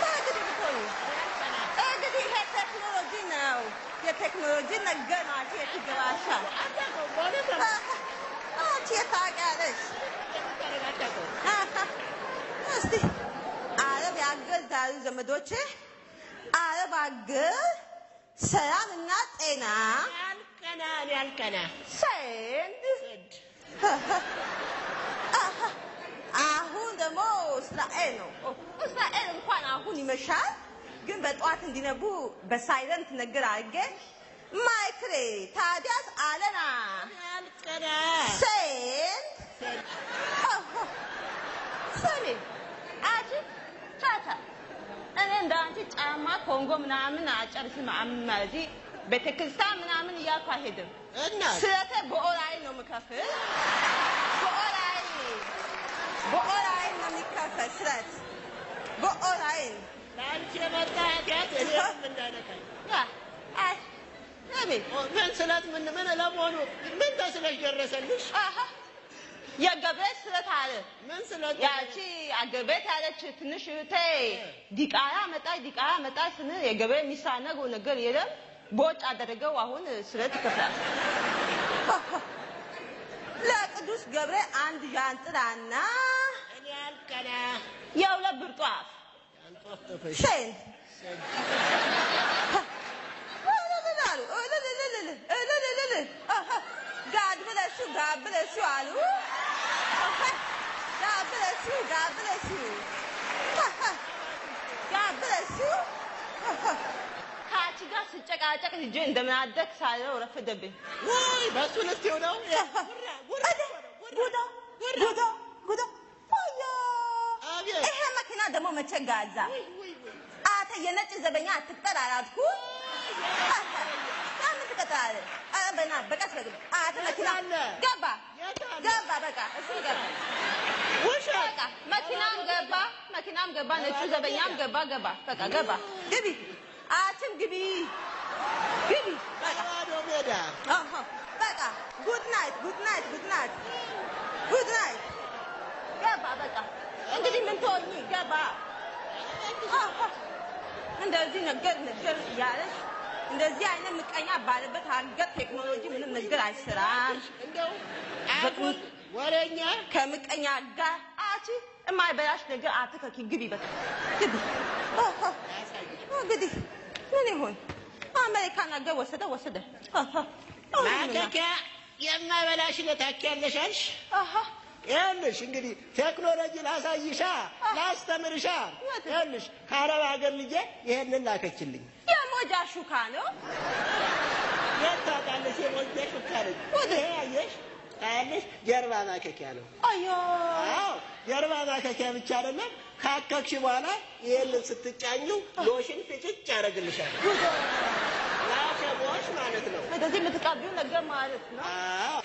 እንግዲህ ብትሆኚ እንግዲህ ይሄ ቴክኖሎጂ ነው። የቴክኖሎጂ ነገር ነው። አንቺ የት ይገባሻል? አንቺ የት ታውቂያለሽ? እስቲ አረብ ያገር ዛሩ ዘመዶቼ፣ አረብ አገር ሰላም እና ጤና ያልቀና ያልቀና send። አሁን ደግሞ እስራኤል ነው። እስራኤል እንኳን አሁን ይመሻል፣ ግን በጠዋት እንዲነቡ በ silent ነገር አድርጌ ማይክሬ ታዲያስ አለና ያልቀና send። ስሚ አንቺ ቻቻ፣ እኔ እንደ አንቺ ጫማ ኮንጎ ምናምን አጨርስም ማለት ቤተክርስቲያን ምናምን እያልኩ አይሄድም። እና ስለተ በኦንላይን ነው የምከፍል። በ online፣ በ online ነው የሚከፈል ስለት በኦንላይን። ለአንቺ የመጣ ኃጢአት እኔንም እንዳይነካኝ። አይ ስሚ፣ ምን ስለት ምን ምን ለመሆኑ ምን ተስለሽ ደረሰልሽ? አሀ፣ የገብርኤል ስለት አለ። ምን ስለት? ያቺ አገር ቤት ያለች ትንሽ እህቴ ዲቃላ መጣች፣ ዲቃላ መጣች ስንል የገብርኤል የሚሳነው ነገር የለም። ቦጭ አደረገው። አሁን ስለት ይከፍላል። ለቅዱስ ገብርኤል አንድ ዣንጥላና እኔ ያልቀና የሁለት ብር ጧፍ አንጦፍጥፍሽ send እልል አሉ። እልል እልል እልል እልል። God bless you፣ God bless you አሉ። God bless you፣ God bless you፣ God bless you። ከአንቺ ጋር ስጨቃጨቅ ልጄ እንደምን አደርክ ሳለው ረፈደብኝ። ውይ በሱ ልትይው ነው? ጉዳ ጉዳ ጉዳ! አያ! አቤት። ይሄ መኪና ደግሞ መቼ ጋዛ? አንተ የነጭ ዘበኛ አትቅጠር አላልኩም? ለምን ትቀጥራለህ? ኧረ በእናትህ በቀስ በግብ አንተ መኪና የት አለ? ገባ የት አለ? ገባ በቃ እሱ ገባ። ውሸት። በቃ መኪናም ገባ፣ መኪናም ገባ፣ ነጩ ዘበኛም ገባ፣ ገባ በቃ ገባ። ግቢ አንቺም ግቢ ግቢ በቃ። ባዶ ሜዳ። አሃ፣ በቃ good night፣ good night፣ good night፣ good night። ገባ በቃ። እንግዲህ ምን ትሆኚ ገባ። አሃ፣ እንደዚህ ነገር ነገር እያለሽ እንደዚህ አይነት ምቀኛ ባለበት ሀገር ቴክኖሎጂ ምንም ነገር አይሰራም። እንደው አጉል ወሬኛ። ከምቀኛ ጋር አንቺ የማይበላሽ ነገር አትከኪ። ግቢ በቃ ግቢ። አሃ፣ እንግዲህ ምን ይሁን አሜሪካን ሀገር ወሰደ ወሰደ። አሃ፣ አሁን ምን ማከኪያ የማይበላሽ ታኪያለሽ አልሽ። አሃ። ይኸውልሽ እንግዲህ ቴክኖሎጂ ላሳይሻ ላስተምርሻ። ይኸውልሽ ከአረብ ሀገር ልጄ ይሄንን ላከችልኝ። የሞጃ ሹካ ነው። የት ታውቃለሽ? የሞጃ ሹካ ነች። ይሄ አየሽ ታያለሽ፣ ጀርባ ማከኪያ ነው። አዮ! አዎ ጀርባ ማከኪያ ብቻ አይደለም። ካከክሽ በኋላ ይሄንን ስትጫኙ ሎሽን ፍጭጭ ያደርግልሻል። ላሸቦሽ ማለት ነው። እንደዚህ የምትቀቢው ነገር ማለት ነው። አዎ።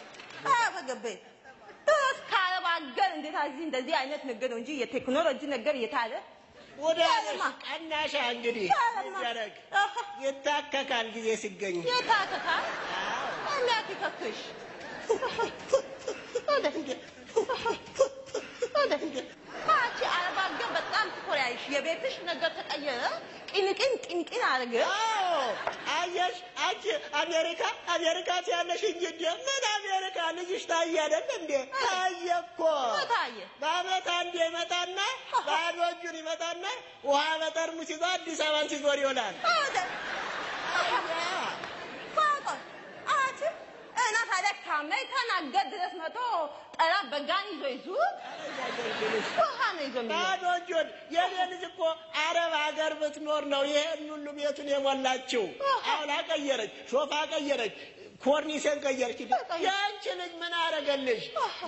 አዎ ገቤ ድረስ ከአረብ ሀገር እንዴት እዚህ እንደዚህ አይነት ነገር ነው እንጂ የቴክኖሎጂ ነገር የታለ? ወዳለሽ ቀናሻ እንግዲህ ያለማ። ይደረግ ይታከካል ጊዜ ሲገኝ። የታከካል የሚያክከክሽ አንቺ አረብ ሀገር በጣም ትኮሪያለሽ። የቤትሽ ነገር ተቀየረ። ቅንቅን ቅንቅን አድርገ አዎ አየሽ፣ አንቺ አሜሪካ አሜሪካ ያለሽ እንጂ እንደ ምን አሜሪካ ልጅሽ ታየ አይደል እንዴ? ታየ እኮ። ታየ። በአመት አንዴ ይመጣና ባዶ እጁን ይመጣና ውሃ በጠርሙስ ይዞ አዲስ አበባን ሲዞር ይውላል። አንቺ እና ታዲያ ከአሜሪካን ሀገር ድረስ መጥቶ ጠላ በጋን ይዞ ይዙር፣ ውሃ ነው ይዞ የሚዞር። ባዶ እጁን። የኔ ልጅ እኮ አረብ ሀገር ብትኖር ነው ይሄን ሁሉ ቤቱን የሞላችው። አውላ ቀየረች፣ ሶፋ ቀየረች፣ ኮርኒሴን ቀየረች። የአንቺ ልጅ ምን አረገልሽ?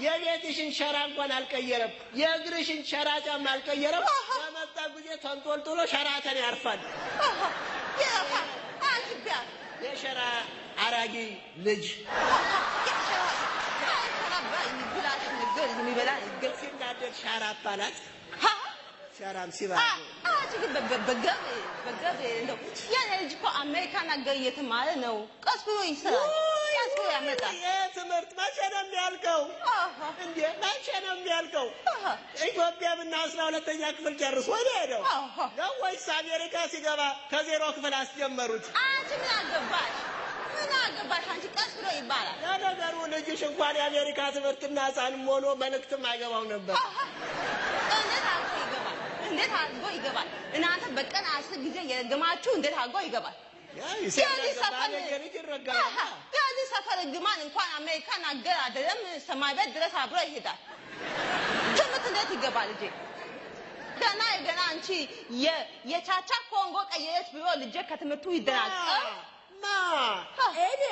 የቤትሽን ሸራ እንኳን አልቀየረም። የእግርሽን ሸራ ጫማ አልቀየረም። በመጣ ጊዜ ተንጦልጥሎ ሸራተን ያርፋል። ይረፋል። አንቺ ቢያንስ የሸራ አራጊ ልጅ የሚበላ ነገር ሲናደድ ሸራ አባላት ሸራም ሲባ አንቺ ግን በገብ እንደው የኔ ልጅ እኮ አሜሪካን ሀገር እየተማረ ነው። ቀስ ብሎ ይሰራል፣ ቀስ ብሎ ያመጣል። ይህ ትምህርት መቼ ነው የሚያልቀው? እንዴ መቼ ነው የሚያልቀው? ኢትዮጵያ ምና 12ኛ ክፍል ጨርሶ ነው የሄደው ነው ወይስ አሜሪካ ሲገባ ከዜሮ ክፍል አስጀመሩት? አንቺ ምን አገባሽ? ምን አገባሽ? አንቺ ቀስ ብሎ ይባላል። ለነገሩ ልጅሽ እንኳን የአሜሪካ ትምህርትና ሕፃንም ሆኖ መልእክትም አይገባው ነበር። እንዴት አድርጎ ይገባል? እንዴት አድርጎ ይገባል? እናንተ በቀን 10 ጊዜ የረገማችሁ እንዴት አድርጎ ይገባል? የዚህ ሰፈር እርግማን እንኳን አሜሪካን አገር አይደለም ሰማይ ቤት ድረስ አብሮ ይሄዳል። ትምህርት እንዴት ይገባል ልጄ? ገና ገና አንቺ የቻቻ ኮንጎ ቀየረች ብሎ ልጄ ከትምህርቱ ይደናቀፍ። ማ እኔ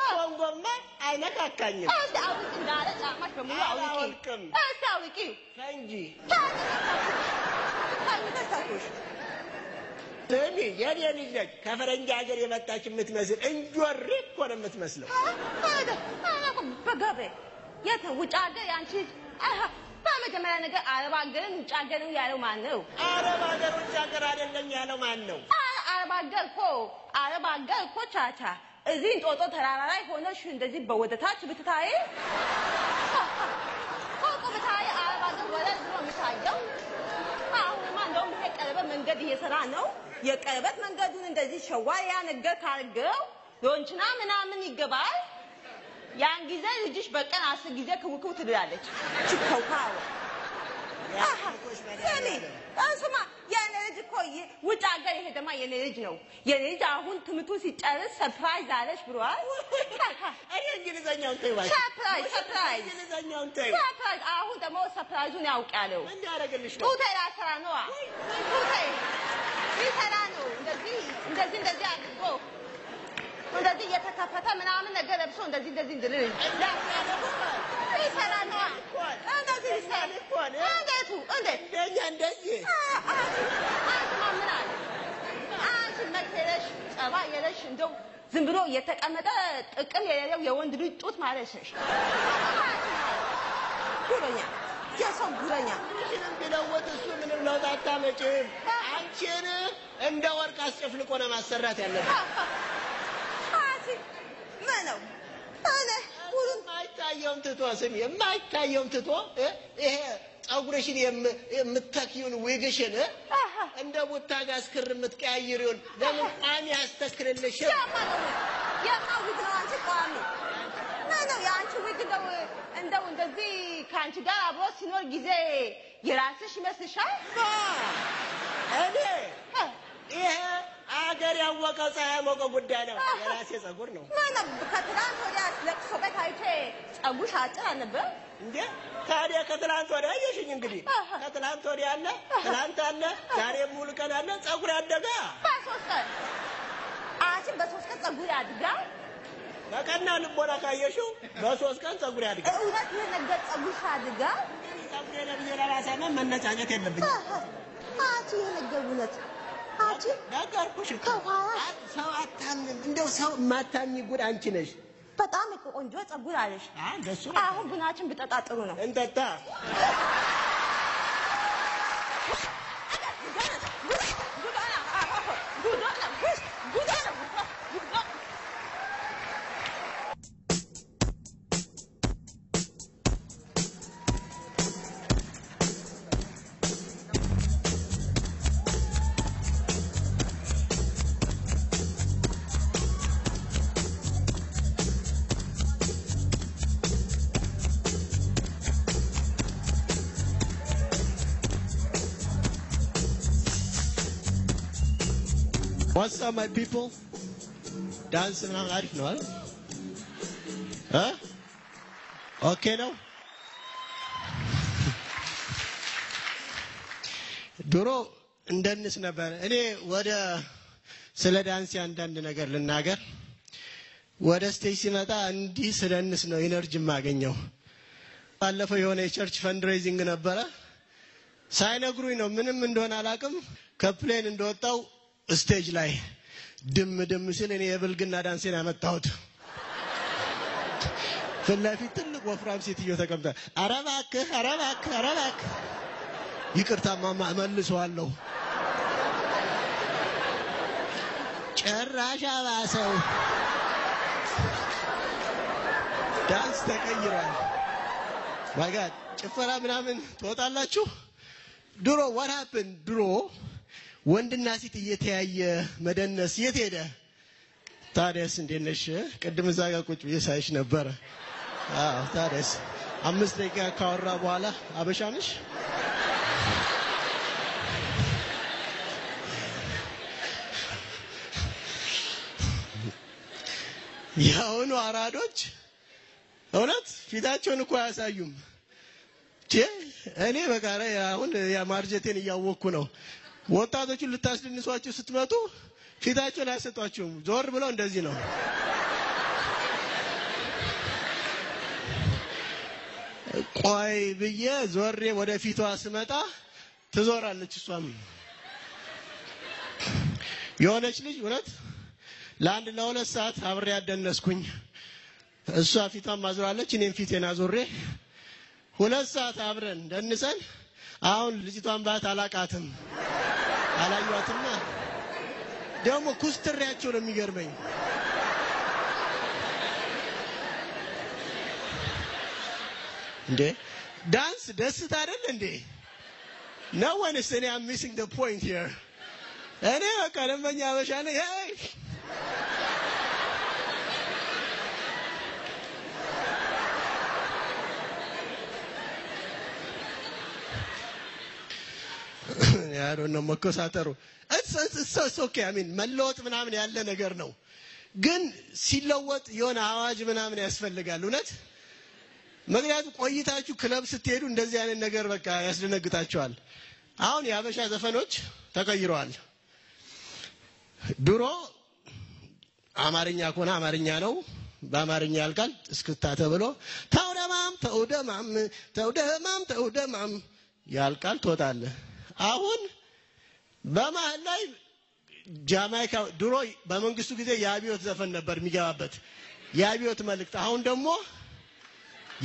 ኮንጎማ አይነካካኝም። እስቲ አውልቂ፣ እንዳለ ጫማሽ በሙሉ አውልቂ። አላወልቅም። እስቲ አውልቂው። ፈንጂ ተኩሽ ስሚ፣ የኔ ልጅ ነች ከፈረንጅ ሀገር የመጣች የምትመስል እንጆሪ እኮ ነው የምትመስለው። በገበ የት ነው ውጭ ሀገር የአንቺ ልጅ? በመጀመሪያ ነገር አረብ ሀገርን ውጭ ሀገር ነው ያለው ማን ነው? አረብ ሀገር ውጭ ሀገር አይደለም ያለው ማን ነው? አረብ ሀገር እኮ አረብ ሀገር እኮ ቻቻ እዚህ እንጦጦ ተራራ ላይ ሆነሽ እንደዚህ በወደታች ብትታይ ፎቁ ብታይ አረብ ሀገር ወረድ ብሎ የሚታየው። አሁንማ እንደውም ይሄ ቀለበት መንገድ እየሰራ ነው። የቀለበት መንገዱን እንደዚህ ሸዋ ያ ነገር ካርገው ሎንችና ምናምን ይገባል። ያን ጊዜ ልጅሽ በቀን 10 ጊዜ ክውክው ትላለች። ችከውካው ስሚ እሱማ የኔ ልጅ እኮ ውጭ ሀገር የሄደማ የኔ ልጅ ነው። የኔ ልጅ አሁን ትምህርቱ ሲጨርስ surprise አለሽ ብሏል። እኔ እንግሊዘኛውን ተይው እባክሽ። surprise surprise እንግሊዘኛውን ተይው። surprise። አሁን ደግሞ surprise ኡን ያውቃለው። ምን ያደርግልሽ ነው? ጡቴ ላሰራ ነዋ። ጡቴ ሊሰራ ነው። እንደዚህ እንደዚህ እንደዚህ አድርጎ እንደዚህ እየተከፈተ ምናምን ነገር ለብሶ እንደዚህ እንደዚህ እንድልል ሊሰራ ነዋ። እንደዚህ ሊሰራ እንዴቱ እንዴት እንደኛ እንደዚህ አንቺማ ምን አለ አንቺ መልክ የለሽ ጸባይ የለሽ እንደው ዝም ብሎ የተቀመጠ ጥቅም የሌለው የወንድ ልጅ ጡት ማለት ነሽ። ጉረኛ፣ የሰው ጉረኛ። ምንም ቢለወጥ እሱ ምንም ለውጥ አታመጪም። አንቺን እንደ ወርቅ አስጨፍልቆ ነው ማሰራት ያለብን። አንቺ ምን ነው እኔ የማይታየውን ትቶ ስሚ፣ የማይታየውን ትቶ ይሄ ፀጉርሽን የምተኪውን ዊግሽን እንደ ቡታ ጋዝ ክር የምትቀያይሪውን ለምን ቋሚ አስተክልልሽም? የማ ዊግ ነው አንቺ ቋሚ ምን ነው የአንቺ ዊግ እንደው እንደው እንደዚህ ከአንቺ ጋር አብሮ ሲኖር ጊዜ የራስሽ ይመስልሻል? እኔ ይሄ አገር ያወቀው ፀሐይ ያሞቀው ጉዳይ ነው። የራሴ ፀጉር ነው። ምን ነው ከትናንት ወዲያ ለቅሶ ቤት አይቼ ፀጉርሽ አጭር አልነበረም? እንዴ ታዲያ ከትላንት ወዲያ አየሽኝ። እንግዲህ ከትላንት ወዲያ አለ፣ ትላንት አለ፣ ዛሬ ሙሉ ቀን አለ። ፀጉር ያደጋ በ3 ቀን አንቺ በ3 ቀን ፀጉር ያድጋል? በቀና ልቦና ካየሽው በ3 ቀን ፀጉር ያድጋል። እውነት ይሄ ነገር ፀጉርሽ ያድጋል? ፀጉሬ ለብዬ ለራሴ መነጫኘት የለብኝም። አንቺ ይሄ ነገር እውነት አንቺ ነገርኩሽ እኮ ሰው አታምንም። እንደው ሰው የማታምኚ ጉድ አንቺ ነሽ። በጣም ቆንጆ ፀጉር አለሽ። እንደሱ አሁን ቡናችን ብጠጣ ጥሩ ነው። እንጠጣ። What's up, my people? ዳንስ ምናምን አሪፍ ነው አይደል? እ okay ነው። ድሮ እንደንስ ነበር። እኔ ወደ ስለ ዳንስ አንዳንድ ነገር ልናገር። ወደ stage ሲመጣ እንዲህ ስደንስ ነው energy የማገኘው። ባለፈው የሆነ የ church fundraising ነበረ። ሳይነግሩኝ ነው፣ ምንም እንደሆነ አላውቅም። ከ plane እንደወጣው stage ላይ ድም ድም ሲል እኔ የብልግና ዳንሴን ያመጣሁት። ፊት ለፊት ትልቅ ወፍራም ሴትዮ ተቀምጣ፣ ኧረ እባክህ፣ ኧረ እባክህ፣ ኧረ እባክህ። ይቅርታ ማማ፣ እመልሰዋለሁ። ጭራሽ አባሰው። ዳንስ ተቀይሯል። My God፣ ጭፈራ ምናምን ትወጣላችሁ። ድሮ what happened? ድሮ ወንድና ሴት እየተያየ መደነስ የት ሄደ? ታዲያስ እንዴት ነሽ? ቅድም እዛ ጋር ቁጭ ብዬ ሳይሽ ነበረ። አዎ፣ ታዲያስ 5 ደቂቃ ካወራ በኋላ አበሻ ነሽ? የአሁኑ አራዶች እውነት ፊታቸውን እኮ አያሳዩም። እኔ በቃ አሁን ማርጀቴን እያወቅኩ ነው። ወጣቶቹን ልታስደንሷቸው ስትመጡ ፊታቸውን አያሰጧችሁም። ዞር ብለው እንደዚህ ነው። ቆይ ብዬ ዞሬ ወደ ፊቷ ስመጣ ትዞራለች። እሷም የሆነች ልጅ እውነት ለአንድ ለ2 ሰዓት አብሬ ያደነስኩኝ። እሷ ፊቷን ማዞራለች፣ እኔም ፊቴን አዞሬ 2 ሰዓት አብረን ደንሰን፣ አሁን ልጅቷን ባት አላቃትም፣ አላዩዋትማ። ደግሞ ኩስትሬያቸው ነው የሚገርመኝ። እንዴ፣ ዳንስ ደስታ አይደል እንዴ ነው ወይንስ እኔ am missing the point here? እኔ በቃ ደንበኛ አበሻ ነኝ። Hey! I don't know፣ መኮሳተሩ it's okay። I mean መለወጥ ምናምን ያለ ነገር ነው፣ ግን ሲለወጥ የሆነ አዋጅ ምናምን ያስፈልጋል። እውነት ምክንያቱም ቆይታችሁ ክለብ ስትሄዱ እንደዚህ አይነት ነገር በቃ ያስደነግጣችኋል። አሁን የሀበሻ ዘፈኖች ተቀይረዋል። ድሮ አማርኛ ከሆነ አማርኛ ነው፣ በአማርኛ ያልቃል። እስክስታ ተብሎ ተውደማም ተውደማም ተውደማም ተውደማም ያልቃል፣ ትወጣለህ። አሁን በመሀል ላይ ጃማይካ፣ ድሮ በመንግስቱ ጊዜ የአብዮት ዘፈን ነበር የሚገባበት፣ የአብዮት መልእክት። አሁን ደግሞ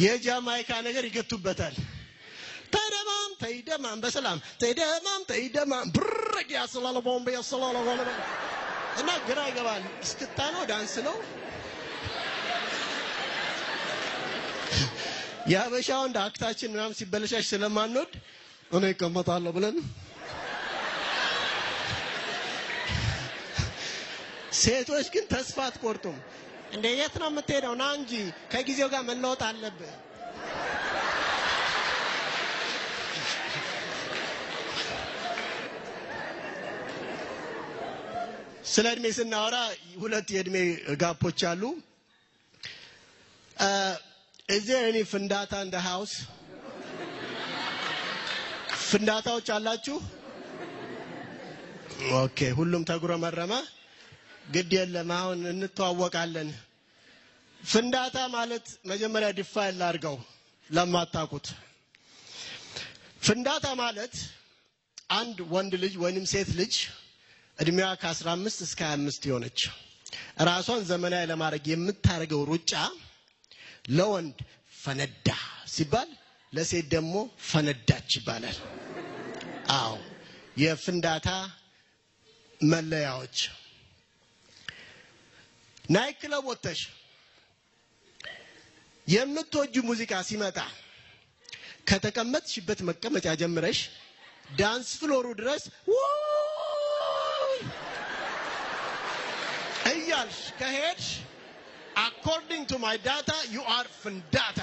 የጃማይካ ነገር ይገቱበታል። ተደማም ተይደማም በሰላም ተይደማም ተይደማም ብርቅ ያስላለ ቦምብ ያስላለ ቦምብ እና ግራ ይገባል። እስክታ ነው፣ ዳንስ ነው። የሀበሻ ወንድ act ኣችን ምናምን ሲበለሻሽ ስለማንወድ እኔ እቀመጣለሁ ብለን፣ ሴቶች ግን ተስፋ አትቆርጡም። እንደ የት ነው የምትሄደው? ና እንጂ፣ ከጊዜው ጋር መለወጥ አለብህ። ስለ እድሜ ስናወራ ሁለት የእድሜ gap ኦች አሉ። Is there any ፍንዳታ in the house? ፍንዳታዎች አላችሁ? Okay፣ ሁሉም ተጉረመረመ። ግድ የለም፣ አሁን እንተዋወቃለን። ፍንዳታ ማለት መጀመሪያ define ላድርገው ለማታውቁት። ፍንዳታ ማለት አንድ ወንድ ልጅ ወይንም ሴት ልጅ እድሜዋ ከ15 እስከ 25 የሆነች ራሷን ዘመናዊ ለማድረግ የምታደርገው ሩጫ ለወንድ ፈነዳ ሲባል ለሴት ደግሞ ፈነዳች ይባላል። አዎ፣ የፍንዳታ መለያዎች night club ወጥተሽ የምትወጂው ሙዚቃ ሲመጣ ከተቀመጥሽበት መቀመጫ ጀምረሽ dance floor ኡ ድረስ ውይ እያልሽ ከሄድሽ according to my data you are ፍንዳታ።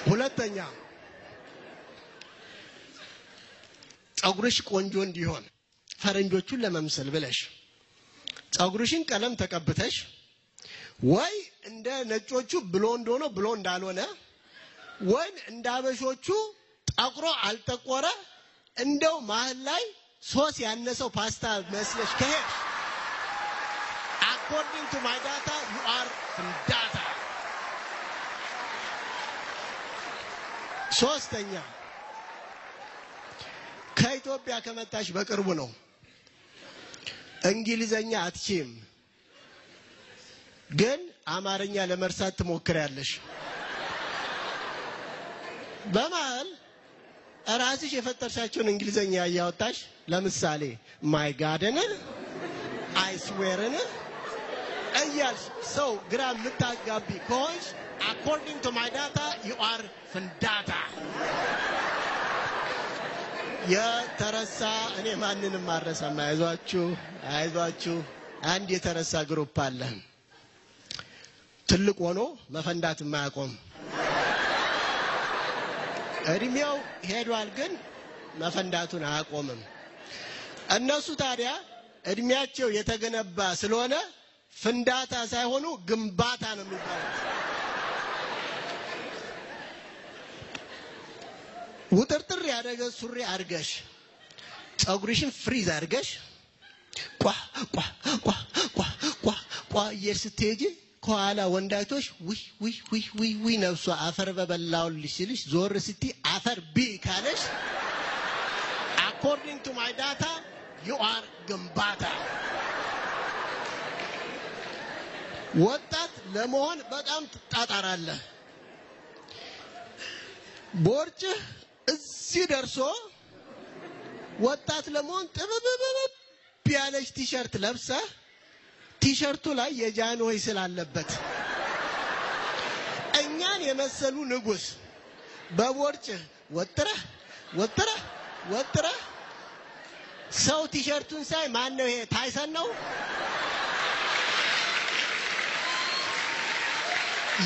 ሁለተኛ፣ ጸጉርሽ ቆንጆ እንዲሆን ፈረንጆቹን ለመምሰል ብለሽ ጸጉርሽን ቀለም ተቀብተሽ ወይ እንደ ነጮቹ blonde ሆኖ blonde አልሆነ፣ ወይም እንደ አበሾቹ ጠቁሮ አልጠቆረ፣ እንደው መሀል ላይ ሶስ ያነሰው ፓስታ መስለሽ ከሄድሽ according to my data you are ፍንዳታ። ሶስተኛ፣ ከኢትዮጵያ ከመጣሽ በቅርቡ ነው። እንግሊዘኛ አትችይም፣ ግን አማርኛ ለመርሳት ትሞክሪያለሽ። በመሀል ራስሽ የፈጠርሻቸውን እንግሊዘኛ እያወጣሽ፣ ለምሳሌ my God ን፣ I swear ን እያልሽ ሰው ግራ የምታጋቢ ከሆንሽ according to my data you are ፍንዳታ። የተረሳ፣ እኔ ማንንም አልረሳም። አይዟችሁ፣ አይዟችሁ። አንድ የተረሳ group አለ። ትልቅ ሆኖ መፈንዳት የማያቆም፣ እድሜው ሄዷል፣ ግን መፈንዳቱን አያቆምም። እነሱ ታዲያ እድሜያቸው የተገነባ ስለሆነ ፍንዳታ ሳይሆኑ ግንባታ ነው የሚባሉት። ውጥርጥር ያደረገ ሱሪ አድርገሽ፣ ፀጉርሽን ፍሪዝ አድርገሽ ቋ ቋ ቋ ቋ ቋ ቋ እየሄድሽ ስትሄጂ ከኋላ ወንዳይቶች ውይ ውይ ውይ ውይ ውይ ነፍሷ አፈር በበላውልሽ ሲልሽ ዞር ስትይ አፈር ቢ ካለሽ according to my data you are ግንባታ። ወጣት ለመሆን በጣም ትጣጣራለህ። ቦርጭህ እዚህ ደርሶ ወጣት ለመሆን ጥብብብብ ያለች ቲሸርት ለብሰህ ቲሸርቱ ላይ የጃንሆይ ስላለበት እኛን የመሰሉ ንጉስ በቦርጭህ ወጥረህ ወጥረህ ወጥረህ ሰው ቲሸርቱን ሳይ ማን ነው ይሄ፣ ታይሰን ነው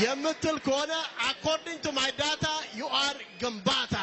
የምትል ከሆነ according to my data you are ግንባታ።